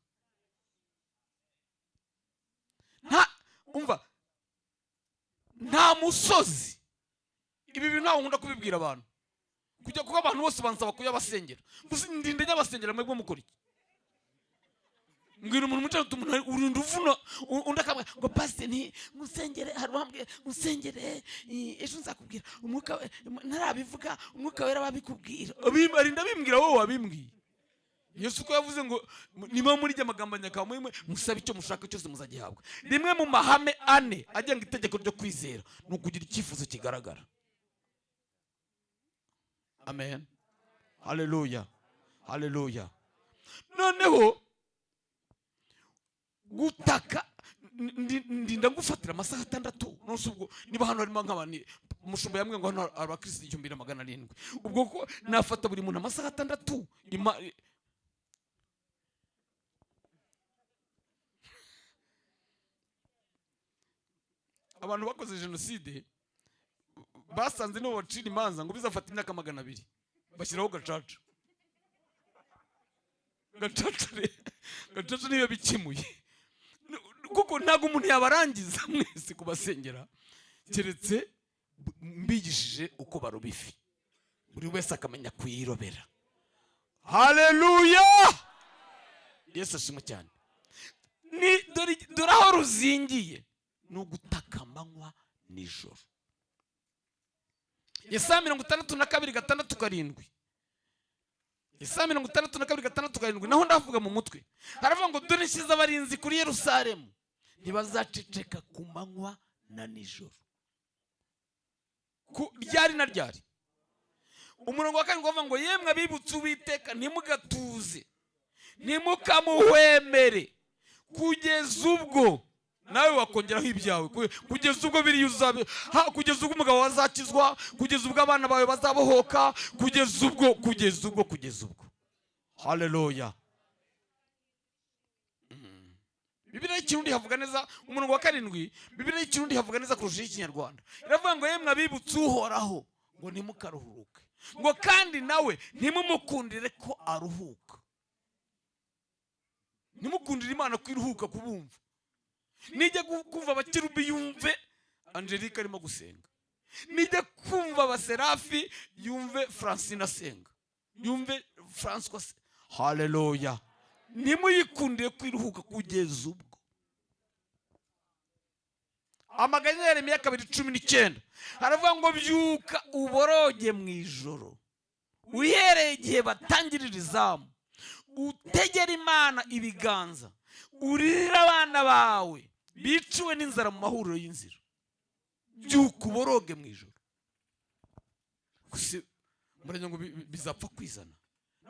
Nta umva, nta musozi. Ibi bintu ntabwo nkunda kubibwira abantu, kujya kuko abantu bose bansaba kuyabasengera. Gusa ndinde nyabasengera, mwebwe mukora iki? Mbwira umuntu mucyo umuntu urinda uvuna undi akamubwira ngo pastor nti musengere, hari uwambwiye musengere, ejo nzakubwira umwuka ntarabivuga, umwuka wera wabikubwira. Arinda bimbwira wowe wabimbwiye. Yesu ko yavuze ngo niba muri jye amagambo nyakaba muri mwe, musabe icyo mushaka cyose muzagihabwa. Rimwe mu mahame 4 agenga itegeko ryo kwizera ni ukugira icyifuzo kigaragara. Amen, haleluya, haleluya. Noneho gutaka ndinda ngufatira amasaha 6. Nonse ubwo niba hano harimo nk'abantu, umushumba yambwiye ngo hano hari abakristo 1700, ubwo ko nafata buri muntu amasaha 6, abantu bakoze jenoside basanze nibo bacira imanza ngo bizafata imyaka 200, bashyiraho gacaca. Gacaca niyo bikemuye, kuko ntabwo umuntu yabarangiza mwese kubasengera keretse Mbigishije uko baroba ifi, buri wese akamenya kuyirobera. Haleluya, Yesu ashimwe cyane. Ni dore, dore aho ruzingiye ni ugutaka amanywa nijoro. Yesaya 62:6-7. Yesaya 62:6-7, naho ndavuga mu mutwe. Haravuga ngo: "Dore nshyize abarinzi kuri Yerusalemu, ntibazaceceka ku manywa na nijoro." Ku ryari na ryari? Umurongo wa karindwi bavuga ngo: "Yemwe abibutse Uwiteka, ntimugatuze, ntimukamuhwemere kugeza ubwo." Nawe wakongeraho ibyawe. Kugeza ubwo biriya uzabe kugeza ubwo umugabo azakizwa, kugeza ubwo abana bawe bazabohoka, kugeza ubwo, kugeza ubwo, kugeza ubwo. Haleluya. Bibiliya y'Ikirundi havuga neza umurongo wa karindwi. Bibiliya y'Ikirundi havuga neza kurusha iy'Ikinyarwanda. Iravuga ngo: "Yemwe abibutse Uhoraho," ngo, "ntimukaruhuke," ngo, "kandi nawe ntimumukundire ko aruhuka." Ntimukundire Imana ko iruhuka kubumva. Nijya kumva abakerubi yumve Angelique arimo gusenga, nijya kumva abaserafi yumve Francine asenga, yumve Francois. Haleluya. Ntimuyikundire kwiruhuka kugeza ubwo. Amaganya ya Yeremiya 2:19 haravuga ngo: "Byuka uboroge mu ijoro, uhereye igihe batangirira izamu, utegere Imana ibiganza, uririre abana bawe biciwe n'inzara mu mahuriro y'inzira." Byuka uboroge mu ijoro. Gusa murenya ngo bizapfa kwizana.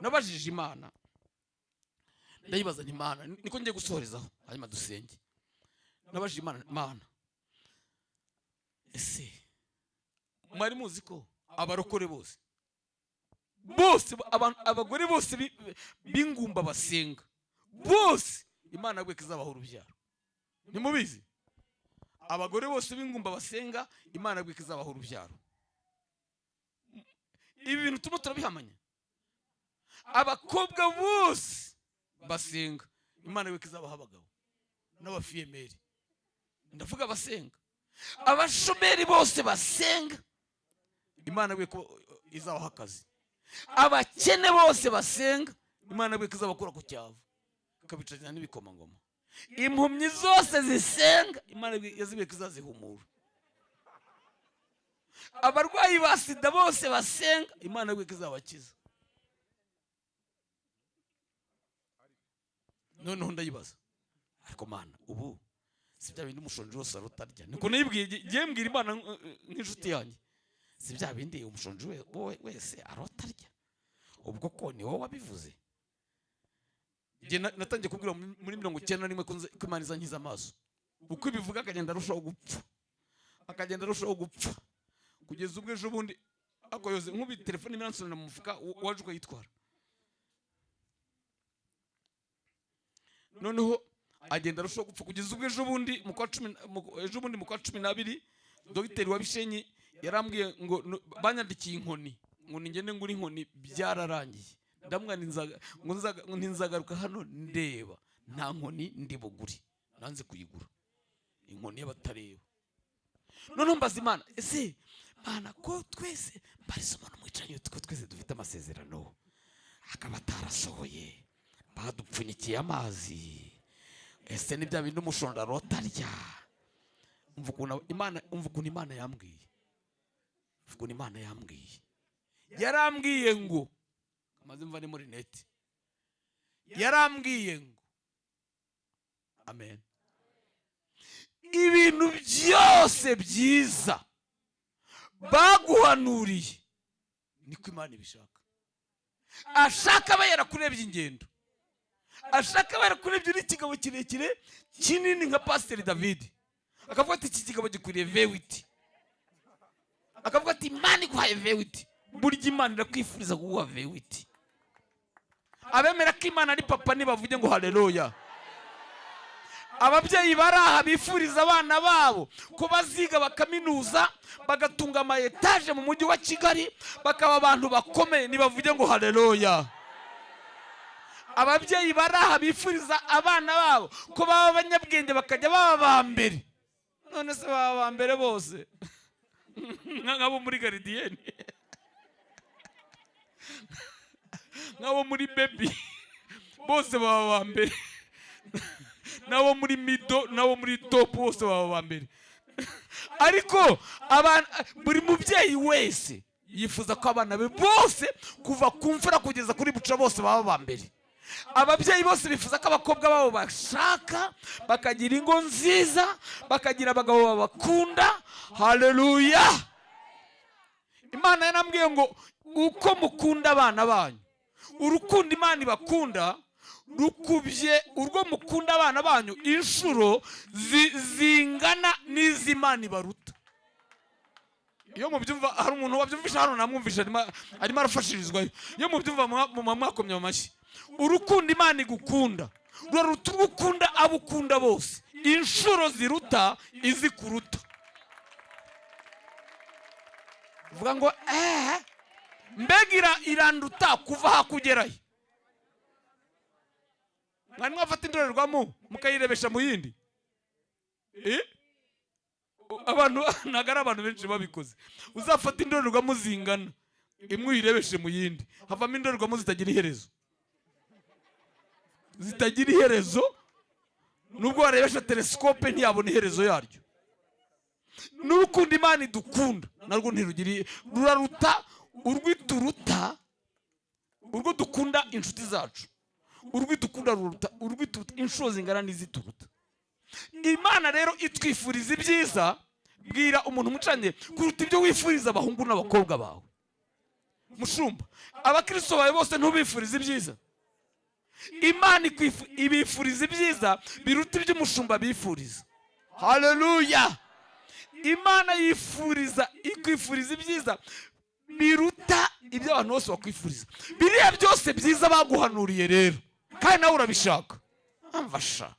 Nabajije Imana, ndayibaza nti: "Imana," niko ngiye gusohorezaho hanyuma dusenge. Nabajije Imana: "Imana, ese mwari muzi ko abarokore bose bose, abagore bose b'ingumba basenga bose, Imana yabwiye ko izabaha urubyaro?" Ntimubizi? Abagore bose b'ingumba basenga, Imana yabwiye ko izabaha urubyaro. Ibi bintu turimo turabihamanya. Abakobwa bose basenga, Imana yabwiye ko izabaha abagabo n'abafiyemeri. Ndavuga abasenga. Abashomeri bose basenga, Imana yabwiye ko izabaha akazi. Abakene bose basenga, Imana yabwiye ko izabakura ku cyavu ikabicarana n'ibikomangoma. Impumyi zose zisenga, Imana yazibwiye ko izazihumura. Abarwayi ba sida bose basenga, Imana yabwiye ko izabakiza. Noneho ndayibaza: "Ariko Mana, ubu si bya bindi umushonji wese arutarya?" Niko nayibwiye. Ngiye mbwira Imana nk'inshuti yanjye: "Si bya bindi umushonji wese arotarya? Ubwo ko ni wowe wabivuze?" Njye natangiye kubwira muri 91 ko Imana izankiza amaso. Uko ibivuga akagenda arushaho gupfa, akagenda arushaho gupfa, kugeza ubwo ejo bundi akoyoze nk'ubu telefone iransorera mu mufuka, waje ukayitwara. Noneho agenda arushaho gupfa kugeza ubwo ejo bundi mu kwa cumi, ejo bundi mu kwa 12, dogiteri wa Bishenyi yarambwiye ngo banyandikiye inkoni, ngo ningende ngure inkoni, byararangiye. Ndamubwira nti ngo ntinzagaruka hano ndeba nta nkoni ndi bugure. Nanze kuyigura, inkoni y'abatareba. Noneho mbaza Imana: "Ese Mana, ko twese," mbariza umuntu mwicaranye, "ko twese dufite amasezerano akaba atarasohoye, badupfunyikiye amazi, ese ni bya bindi umushonda arota arya?" Umva ukuntu Imana yambwiye, umva ukuntu Imana yambwiye. Yarambwiye ngo, amaze mva ni muri neti, yarambwiye ngo: "Amen, ibintu byose byiza baguhanuriye niko Imana ibishaka." Ashaka aba yarakurebye ingendo, ashaka aba yarakurebye n'ikigabo kirekire kinini nka Pasiteri David, akavuga ati: "Iki kigabo gikwiriye V8." Akavuga ati: "Imana iguhaye V8." Burya Imana irakwifuriza kuguha V8. Abemera ko Imana ari papa nibavuge ngo haleluya. Ababyeyi bari aha bifuriza abana babo ko baziga bakaminuza, bagatunga ama etaje mu mujyi wa Kigali, bakaba abantu bakomeye, nibavuge ngo haleluya. Ababyeyi bari aha bifuriza abana babo ko baba abanyabwenge, bakajya baba aba mbere, none se baba aba mbere bose? Nk'abo muri gardienne, nk'abo muri baby, bose baba ba mbere, n'abo muri middle, n'abo muri top, bose baba ba mbere. Ariko buri mubyeyi wese yifuza ko abana be bose, kuva ku mfura kugeza kuri buca, bose baba ba mbere. Ababyeyi bose bifuza ko abakobwa babo bashaka bakagira ingo nziza, bakagira abagabo babakunda. Haleluya! Imana yarambwiye ngo uko mukunda abana banyu, urukundo Imana ibakunda rukubye urwo mukunda abana banyu inshuro zingana n'iz'Imana ibaruta. Iyo mubyumva, hari umuntu wabyumvisha hano, namwumvisha arimo arafashirizwayo. Iyo mubyumva, muba mwakomye amashyi. Urukundo Imana igukunda ruraruta urwo ukunda abo ukunda bose inshuro ziruta izikuruta. Uvuga ngo mbega iranduta kuva aha kugerayo. Mwari mwafata indorerwamo mukayirebesha mu yindi? Abantu ntabwo ari abantu benshi babikoze. Uzafata indorerwamo zingana, imwe uyirebeshe mu yindi, havamo indorerwamo zitagira iherezo, zitagira iherezo. Nubwo warebesha telescope ntiyabona iherezo yaryo. N'urukundo Imana idukunda narwo ntirugiriye, ruraruta urwituruta urwo dukunda inshuti zacu. Urwidukunda ruruta urwituruta inshuro zingana n'izituruta. Imana rero itwifuriza ibyiza, bwira umuntu umucanye, kuruta ibyo wifuriza abahungu n'abakobwa bawe. Mushumba, abakristo bawe bose ntubifuriza ibyiza? Imana ibifuriza ibyiza biruta ibyo umushumba bifuriza. Haleluya! Imana ikwifuriza ibyiza biruta ibyo abantu bose bakwifuriza. Biriya byose byiza baguhanuriye rero, kandi nawe urabishaka. Amfasha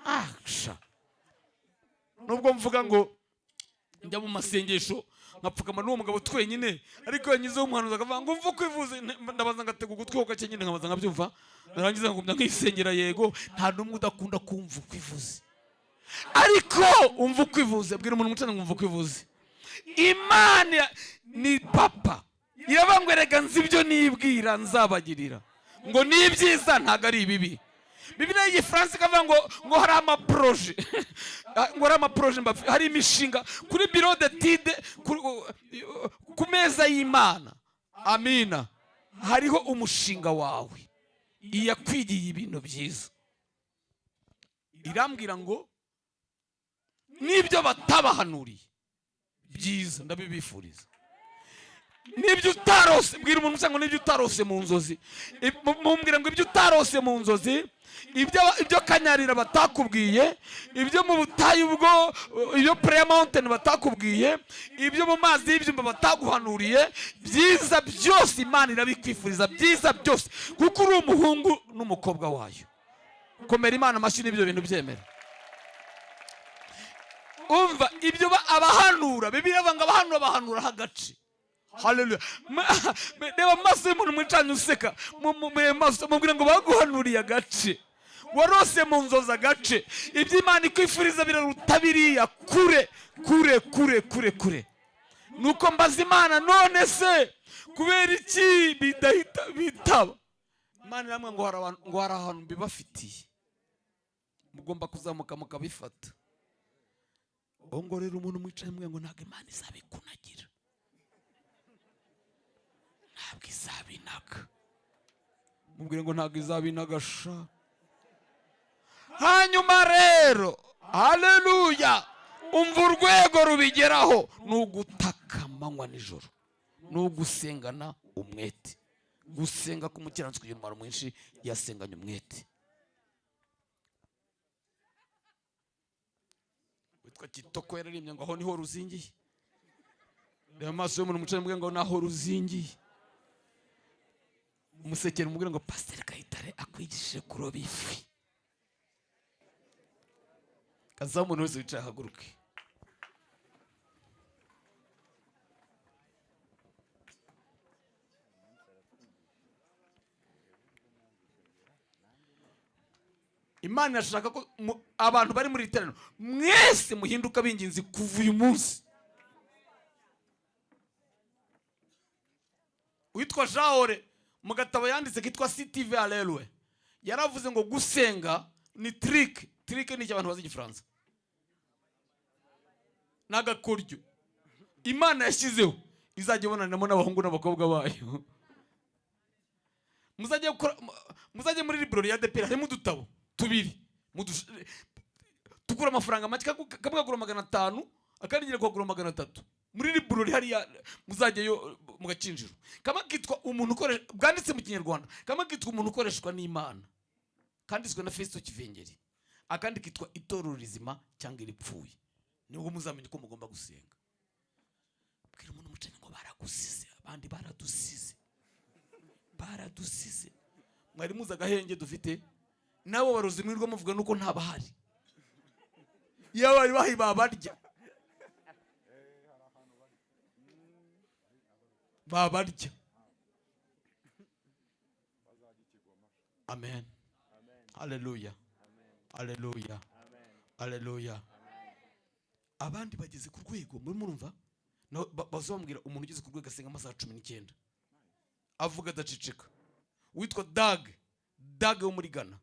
asha. Nubwo mvuga ngo njya mu masengesho nkapfukama n'uwo mugabo twenyine, ariko yanyizeho umuhanuzi akavuga ngo mvu kwivuze, ndabanza ngatega ugutwi ho gake nyine, nkabanza nkabyumva, narangiza ngumya nkisengera. Yego, nta n'umwe udakunda kumva ukwivuze, ariko umva ukwivuze. Bwira umuntu umucana ngo umva ukwivuze. Imana ni papa, iravuga ngo erega nzi ibyo nibwira nzabagirira, ngo ni ibyiza ntabwo ari ibibi. Bibiliya y'Igifaransa ikavuga ngo hari amaproje, ngo hari amaproje, hari imishinga kuri bureau d'étude, ku meza y'Imana. Amina. Hariho umushinga wawe, iyakwigiye ibintu byiza. Irambwira ngo n'ibyo batabahanuriye byiza ndabibifuriza. N'ibyo utarose, bwira umuntu usanga n'ibyo utarose mu nzozi, mumbwira ngo ibyo utarose mu nzozi, ibyo Kanyarira batakubwiye, ibyo mu butayu bwo, ibyo Prayer Mountain batakubwiye, ibyo mu mazi y'ibyumba bataguhanuriye, byiza byose Imana irabikwifuriza, byiza byose, kuko uri umuhungu n'umukobwa wayo. Komera Imana amashyi n'ibyo bintu byemera. Umva ibyo abahanura, Bibiliya ivuga ngo abahanura bahanura agace. Haleluya. Reba amaso y'umuntu mwicanye useka, maso mubwira ngo baguhanuriye agace, warose mu nzozi agace. Ibyo Imana ikwifuriza biraruta biriya kure kure kure kure kure. Nuko mbaza Imana, none se kubera iki bidahita bitaba? Imana iramwe ngo hari abantu, ngo hari ahantu mbibafitiye, mugomba kuzamuka mukabifata. Ongorera umuntu mwicaye mwe ngo ntabwo Imana izabikunagira, ntabwo izabinaga. Mubwire ngo ntabwo izabinaga sha. Hanyuma rero, haleluya, umva urwego rubigeraho ni ugutaka amanywa nijoro, ni ugusengana umwete. Gusenga k'umukiranutsi kugira umumaro mwinshi, yasenganye umwete. Witwa Kitoko yararimbye ngo aho niho ruzingiye. Reba amaso y'umuntu mucane mubwire ngo naho ruzingiye. Umusekera umubwire ngo Pasiteri Kayitare akwigishije kuroba ifi. Kazaho umuntu wese wicaye ahaguruke. Imana irashaka ko abantu bari muri iri teraniro mwese muhinduka b'ingenzi kuva uyu munsi. Witwa Jaore mu gatabo yanditse kitwa CTV Alelwe yaravuze ngo gusenga ni trick. Trick ni abantu bazi igifaransa, ni agakoryo Imana yashyizeho izajya ibonanamo n'abahungu n'abakobwa bayo. Muzajye gukora, muzajye muri library ya ADEPR, harimo udutabo tubiri tugura amafaranga make, kamwe kagura 500, akandi ngira kagura 300. Muri library hariya muzajyayo mu Gakinjiro. Kamwe kitwa umuntu ukoresha, bwanditse mu Kinyarwanda, kamwe kitwa Umuntu ukoreshwa n'Imana, kanditswe na Festo Kivengeri, akandi kitwa Itorero rizima cyangwa iripfuye. Nibwo muzamenya uko mugomba gusenga. Bwira umuntu umucanye ngo baragusize, abandi baradusize, baradusize. Mwari muzi agahenge dufite nabo baruzi mwirirwa muvuga nuko ntabahari. Iyo bari bahi babarya, babarya. Amen, haleluya, haleluya, haleluya. Abandi bageze ku rwego muri murumva baza bambwira umuntu ugeze ku rwego asenga amasaha 19 avuga adaceceka, witwa Dag Dag wo muri Ghana,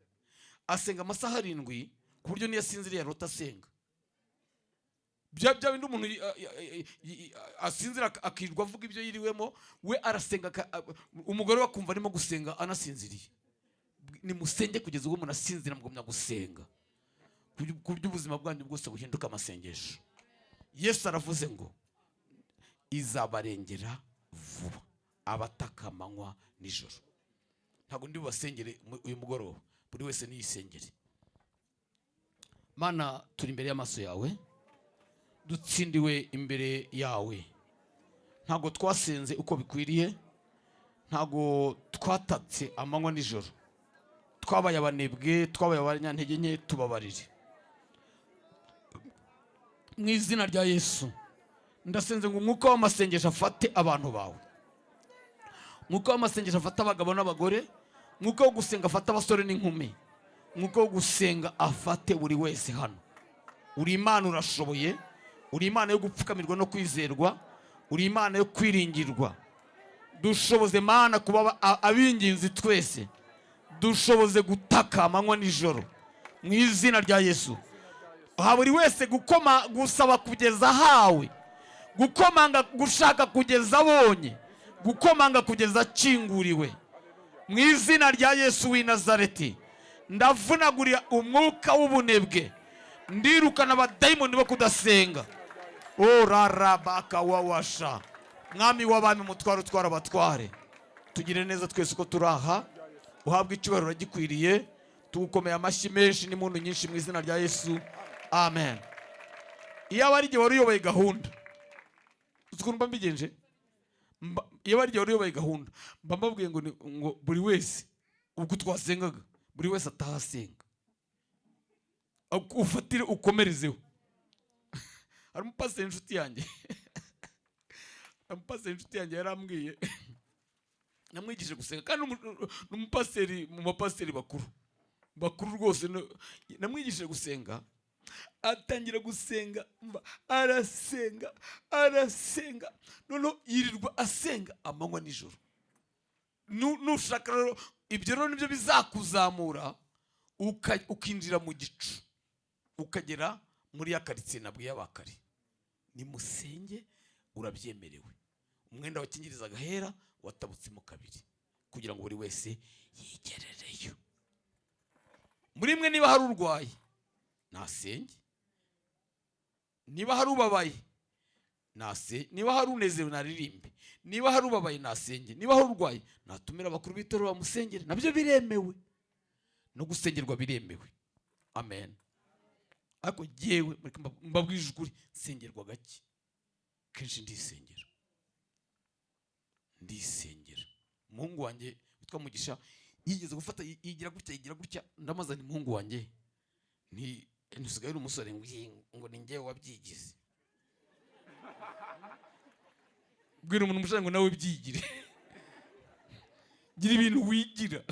asenga amasaha 7 ku buryo niyo asinziriye arota asenga. Bya bindi umuntu asinzira akirirwa avuga ibyo yiriwemo, we arasenga, umugore we akumva arimo gusenga anasinziriye. Nimusenge kugeza ubwo umuntu asinzira, mugumya gusenga ku buryo ubuzima bwanyu bwose buhinduka amasengesho. Yesu aravuze ngo izabarengera vuba abataka amanywa nijoro. Ntabwo ndi bubasengere uyu mugoroba, buri wese niyisengere. Mana, turi imbere y'amaso yawe, dutsindiwe imbere yawe. Ntabwo twasenze uko bikwiriye, ntabwo twatatse amanywa nijoro, twabaye abanebwe, twabaye abanyantege nke. Tubabarire mu izina rya Yesu. Ndasenze ngo umwuka w'amasengesho afate abantu bawe, umwuka w'amasengesho afate abagabo n'abagore, umwuka wo gusenga afate abasore n'inkumi, umwuka wo gusenga afate buri wese hano. Uri Imana, urashoboye, uri Imana yo gupfukamirwa no kwizerwa, uri Imana yo kwiringirwa. Dushoboze Mana kuba ab'ingenzi twese, dushoboze gutaka amanywa nijoro mu izina rya Yesu. Ha buri wese gukoma, gusaba kugeza ahawe, gukomanga, gushaka kugeza abonye, gukomanga kugeza akinguriwe mu izina rya Yesu w'i Nazareti. Ndavunagurira umwuka w'ubunebwe, ndirukana abadayimoni bo kudasenga. Orarabaka wawasha, Mwami w'abami, umutware utwara abatware, tugire neza twese uko turi aha, uhabwe icyubahiro uragikwiriye. Tugukomeye amashyi menshi n'impundu nyinshi mu izina rya Yesu, amen. Iyo aba ari igihe wari uyoboye gahunda, uzi ukuntu mba mbigenje? Iyo aba ari igihe wari uyoboye gahunda, mba mbabwiye ngo buri wese, ubwo twasengaga, buri wese ataha asenga, ufatire ukomerezeho. Hari umupasiteri inshuti yanjye, hari umupasiteri inshuti yanjye yarambwiye, namwigishije gusenga, kandi ni umupasiteri mu bapasiteri bakuru bakuru rwose. Namwigishije gusenga, atangira gusenga, mva, arasenga, arasenga, noneho yirirwa asenga amanywa nijoro. Nushaka rero, ibyo rero nibyo bizakuzamura ukinjira mu gicu, ukagera muri ya karitsiye nabwiye abakari. Nimusenge, urabyemerewe. Umwenda wakingirizaga ahera watabutsemo kabiri kugira ngo buri wese yigerereyo. Muri mwe niba hari urwaye nasenge, niba hari ubabaye nasenge, niba hari unezerewe naririmbe, niba hari ubabaye nasenge, niba hari urwaye natumira abakuru b'itorero bamusengere, nabyo biremewe, no gusengerwa biremewe. Amen. Ariko jyewe mureke mbabwije ukuri, nsengerwa gake, kenshi ndisengera, ndisengera. Umuhungu wanjye witwa Mugisha yigeze gufata yigira gutya, yigira gutya, ndamaza ni muhungu wanjye, nti ntusigaye uri umusore, ngo ngo ni njyewe wabyigize. Bwira umuntu umushaka ngo nawe byigire, gira ibintu wigira.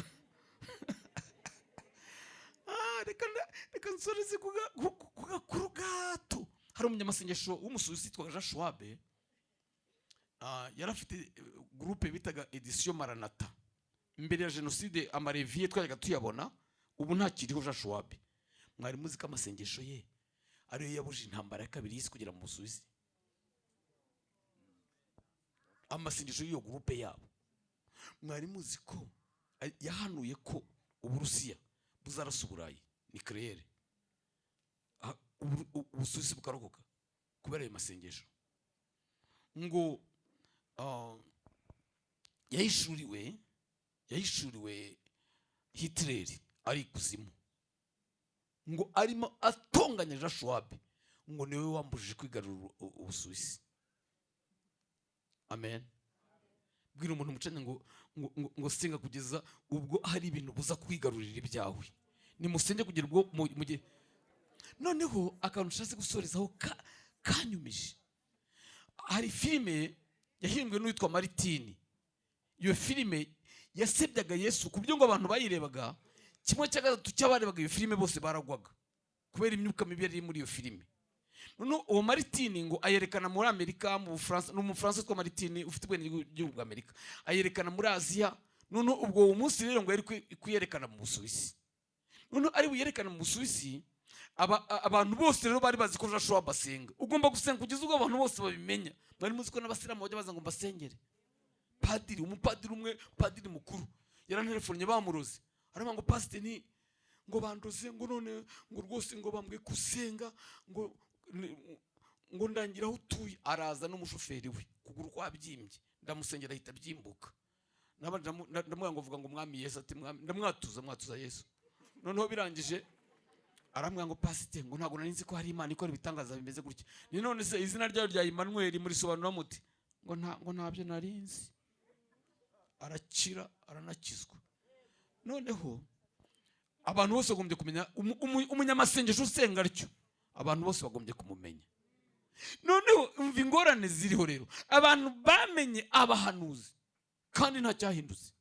Reka nsoreze ku gakuru gato. Hari umunyamasengesho w'Umusuwisi witwaga Jean Schwabe. Yari afite groupe bitaga Édition Maranatha mbere ya jenoside. Amareviye twajyaga tuyabona, ubu ntakiriho. Jean Schwab, mwari muzi ko amasengesho ye ariyo yabuje intambara ya kabiri y'isi kugera mu Busuwisi? Amasengesho y'iyo groupe yabo. Mwari muzi ko yahanuye ko Uburusiya buzarasa Uburayi nucléaire, Ubusuwisi bukarokoka kubera ayo masengesho? Ngo yahishuriwe Hitler ari ikuzimu, ngo arimo atonganya Jean Schwab, ngo niwe wambujije kwigarurira Ubusuwisi. Amen. Bwira umuntu umucanye ngo senga kugeza ubwo hari ibintu buza kwigarurira ibyawe. Nimusenge kugera ubwo mu gihe. Noneho akantu nshatse gusorezaho kanyumije, hari filime yahimbwe n'uwitwa Maritini. Iyo filime yasebyaga Yesu ku buryo ngo abantu bayirebaga, 1/3 cy'abarebaga iyo filime bose baragwaga kubera imyuka mibi yari iri muri iyo filime. Noneho uwo Maritini ngo ayerekana muri Amerika, mu Bufaransa. Ni Umufaransa witwa Maritini ufite ubwenegihugu bwa Amerika. Ayerekana muri Aziya. Noneho ubwo uwo munsi rero ngo yari kuyerekana mu Busuwisi. Noneho ari buyerekane mu Busuwisi, abantu bose rero bari bazi ko Joshua basenga. Ugomba gusenga kugeza ubwo abantu bose babimenya. Mwari muzi ko n'abasilamu bajya baza ngo mbasengere? Padiri, umupadiri umwe, padiri mukuru, yarantelefonnye bamuroze, aravuga ngo: "Pasiteri, ni ngo bandoze, ngo none ngo rwose ngo bambwiye gusenga, ngo ndangira aho utuye." Araza n'umushoferi we, kuguru kwabyimbye, ndamusengera ahita abyimbuka. Nabanje ndamubwira ngo: "Vuga ngo Mwami Yesu." Ati: "Mwami." Ndamwatuza, mwatuza Yesu. Noneho birangije arambwira ngo: "Pasiteri, ngo ntabwo nari nzi ko hari Imana ikora ibitangaza bimeze gutya." Ni none se izina ryayo rya Emmanuel murisobanura muti? Ngo ntabyo nari nzi. Arakira, aranakizwa. Noneho abantu bose bagombye kumenya umunyamasengesho usenga atyo, abantu bose bagombye kumumenya. Noneho umva ingorane ziriho rero: abantu bamenye abahanuzi kandi nta cyahindutse.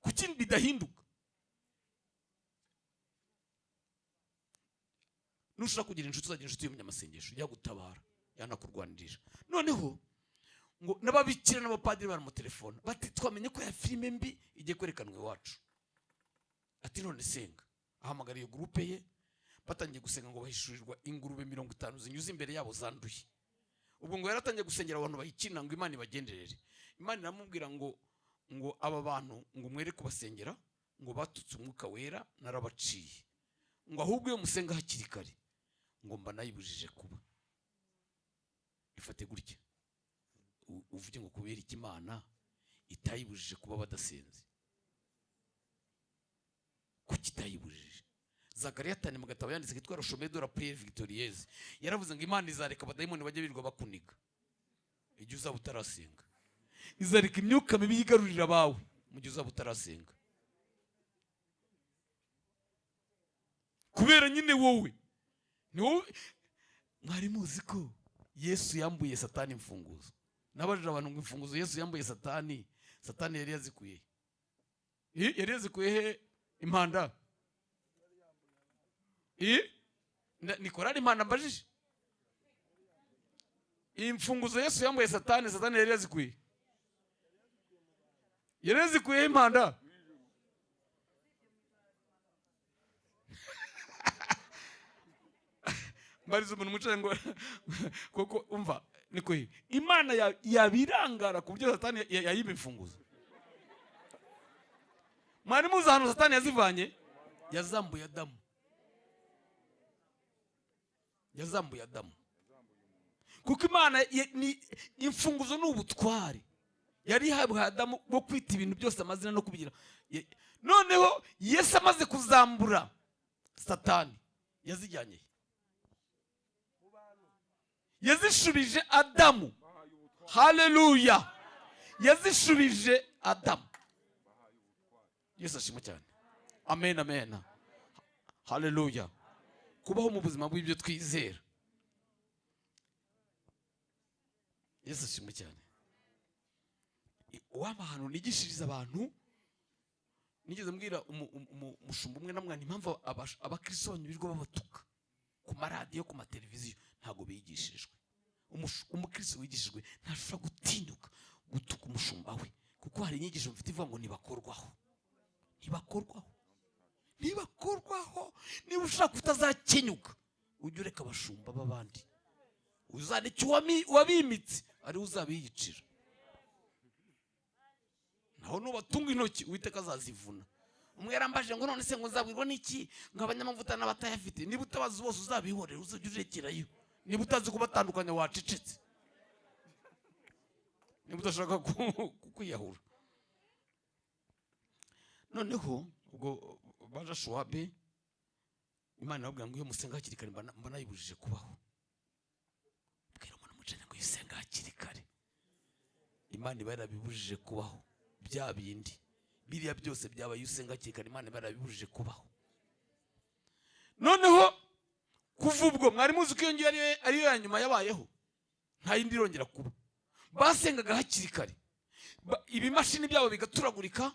Kuki bidahinduka? Nushaka kugira inshuti, uzagira inshuti y'umunyamasengesho, yagutabara, yanakurwanirira. Noneho ngo n'ababikira n'abapadiri baramutelefona bati: "Twamenye ko ya filime mbi igiye kwerekanwa iwacu." Ati: "None senga." Ahamagara iyo groupe ye. Batangiye gusenga, ngo bahishurirwa ingurube 50 zinyuze imbere yabo zanduye. Ubwo ngo yaratangiye gusengera abantu bayikina ngo Imana ibagenderere. Imana iramubwira ngo aba bantu ngo mwere kubasengera, ngo batutse Umwuka Wera, narabaciye, ngo ahubwo iyo musenga hakiri kare ngo mba nayibujije kuba. Ifate gutya, uvuge ngo: "Kubera iki Imana itayibujije kuba badasenze? Kuki itayibujije?" Zakariya Tani mu gatabo yanditse kitwa Le Chemin de la prière victorieuse yaravuze ngo Imana izareka abadayimoni bajye birirwa bakuniga igihe uzaba utarasenga, izareka imyuka mibi yigarurira abawe mu gihe uzaba utarasenga, kubera nyine wowe ni wowe. Mwari muzi ko Yesu yambuye Satani imfunguzo? Nabajije abantu ngo: "Imfunguzo Yesu yambuye Satani, Satani yari yazikuye he? Yari yazikuye he?" Impanda. Ni korari Impanda mbajije. Imfunguzo Yesu yambuye Satani, Satani yari yazikuye, yari yazikuye he? Impanda. Mbariza umuntu mwicaye ngo koko umva niko Imana yabirangara ku buryo Satani yayiba imfunguzo? Mwari muzi ahantu Satani yazivanye? Yazambuye Adamu, yazambuye Adamu, kuko Imana ni imfunguzo, ni ubutware yari ihabwa Adamu bwo kwita ibintu byose amazina no kubigira. Noneho Yesu amaze kuzambura Satani, yazijyanye he? Yazishubije Adamu. Haleluya! Yazishubije Adamu. Yesu ashimwe cyane. Amen, amen, haleluya. Kubaho mu buzima bw'ibyo twizera. Yesu ashimwe cyane. Waba ahantu nigishiriza abantu, nigeze mbwira umushumba umwe namwana impamvu abakristo banyu birirwa babatuka ku maradiyo, ku mateleviziyo: ntabwo bigishijwe. Umukristo wigishijwe ntashobora gutinyuka gutuka umushumba we, kuko hari inyigisho mfite ivuga ngo ntibakorwaho, ntibakorwaho, ntibakorwaho. Niba ushaka utazakenyuka, ujye ureka abashumba b'abandi, uzaneke uwabimitse ariwe uzabiyicira. Naho nubatunga intoki, Uwiteka azazivuna. Umwe yarambaje ngo: "None se ngo nzabwirwa n'iki ngo abanyamavuta n'abatayafite?" Niba utabazi bose, uzabihorera, uzajya urekerayo. Niba utazi kubatandukanya, wacecetse, niba udashaka kwiyahura. Noneho ubwo baje Shuwabe, Imana irababwira ngo: "Iyo musenga hakiri kare, mba nayibujije kubaho." Bwira umuntu mucane ngo: "Iyo usenga hakiri kare, Imana iba yarabibujije kubaho." Bya bindi biriya byose byabaye, iyo usenga hakiri kare, Imana iba yarabibujije kubaho. Noneho kuva ubwo, mwari muzi ko iyo ngiyo ariyo ya nyuma yabayeho, nta yindi irongera kuba. Basengaga hakiri kare, ibimashini byabo bigaturagurika,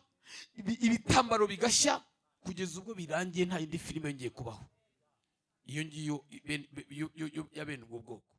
ibitambaro bigashya, kugeza ubwo birangiye, nta yindi filime yongeye kubaho iyo ngiyo ya bene ubwo bwoko.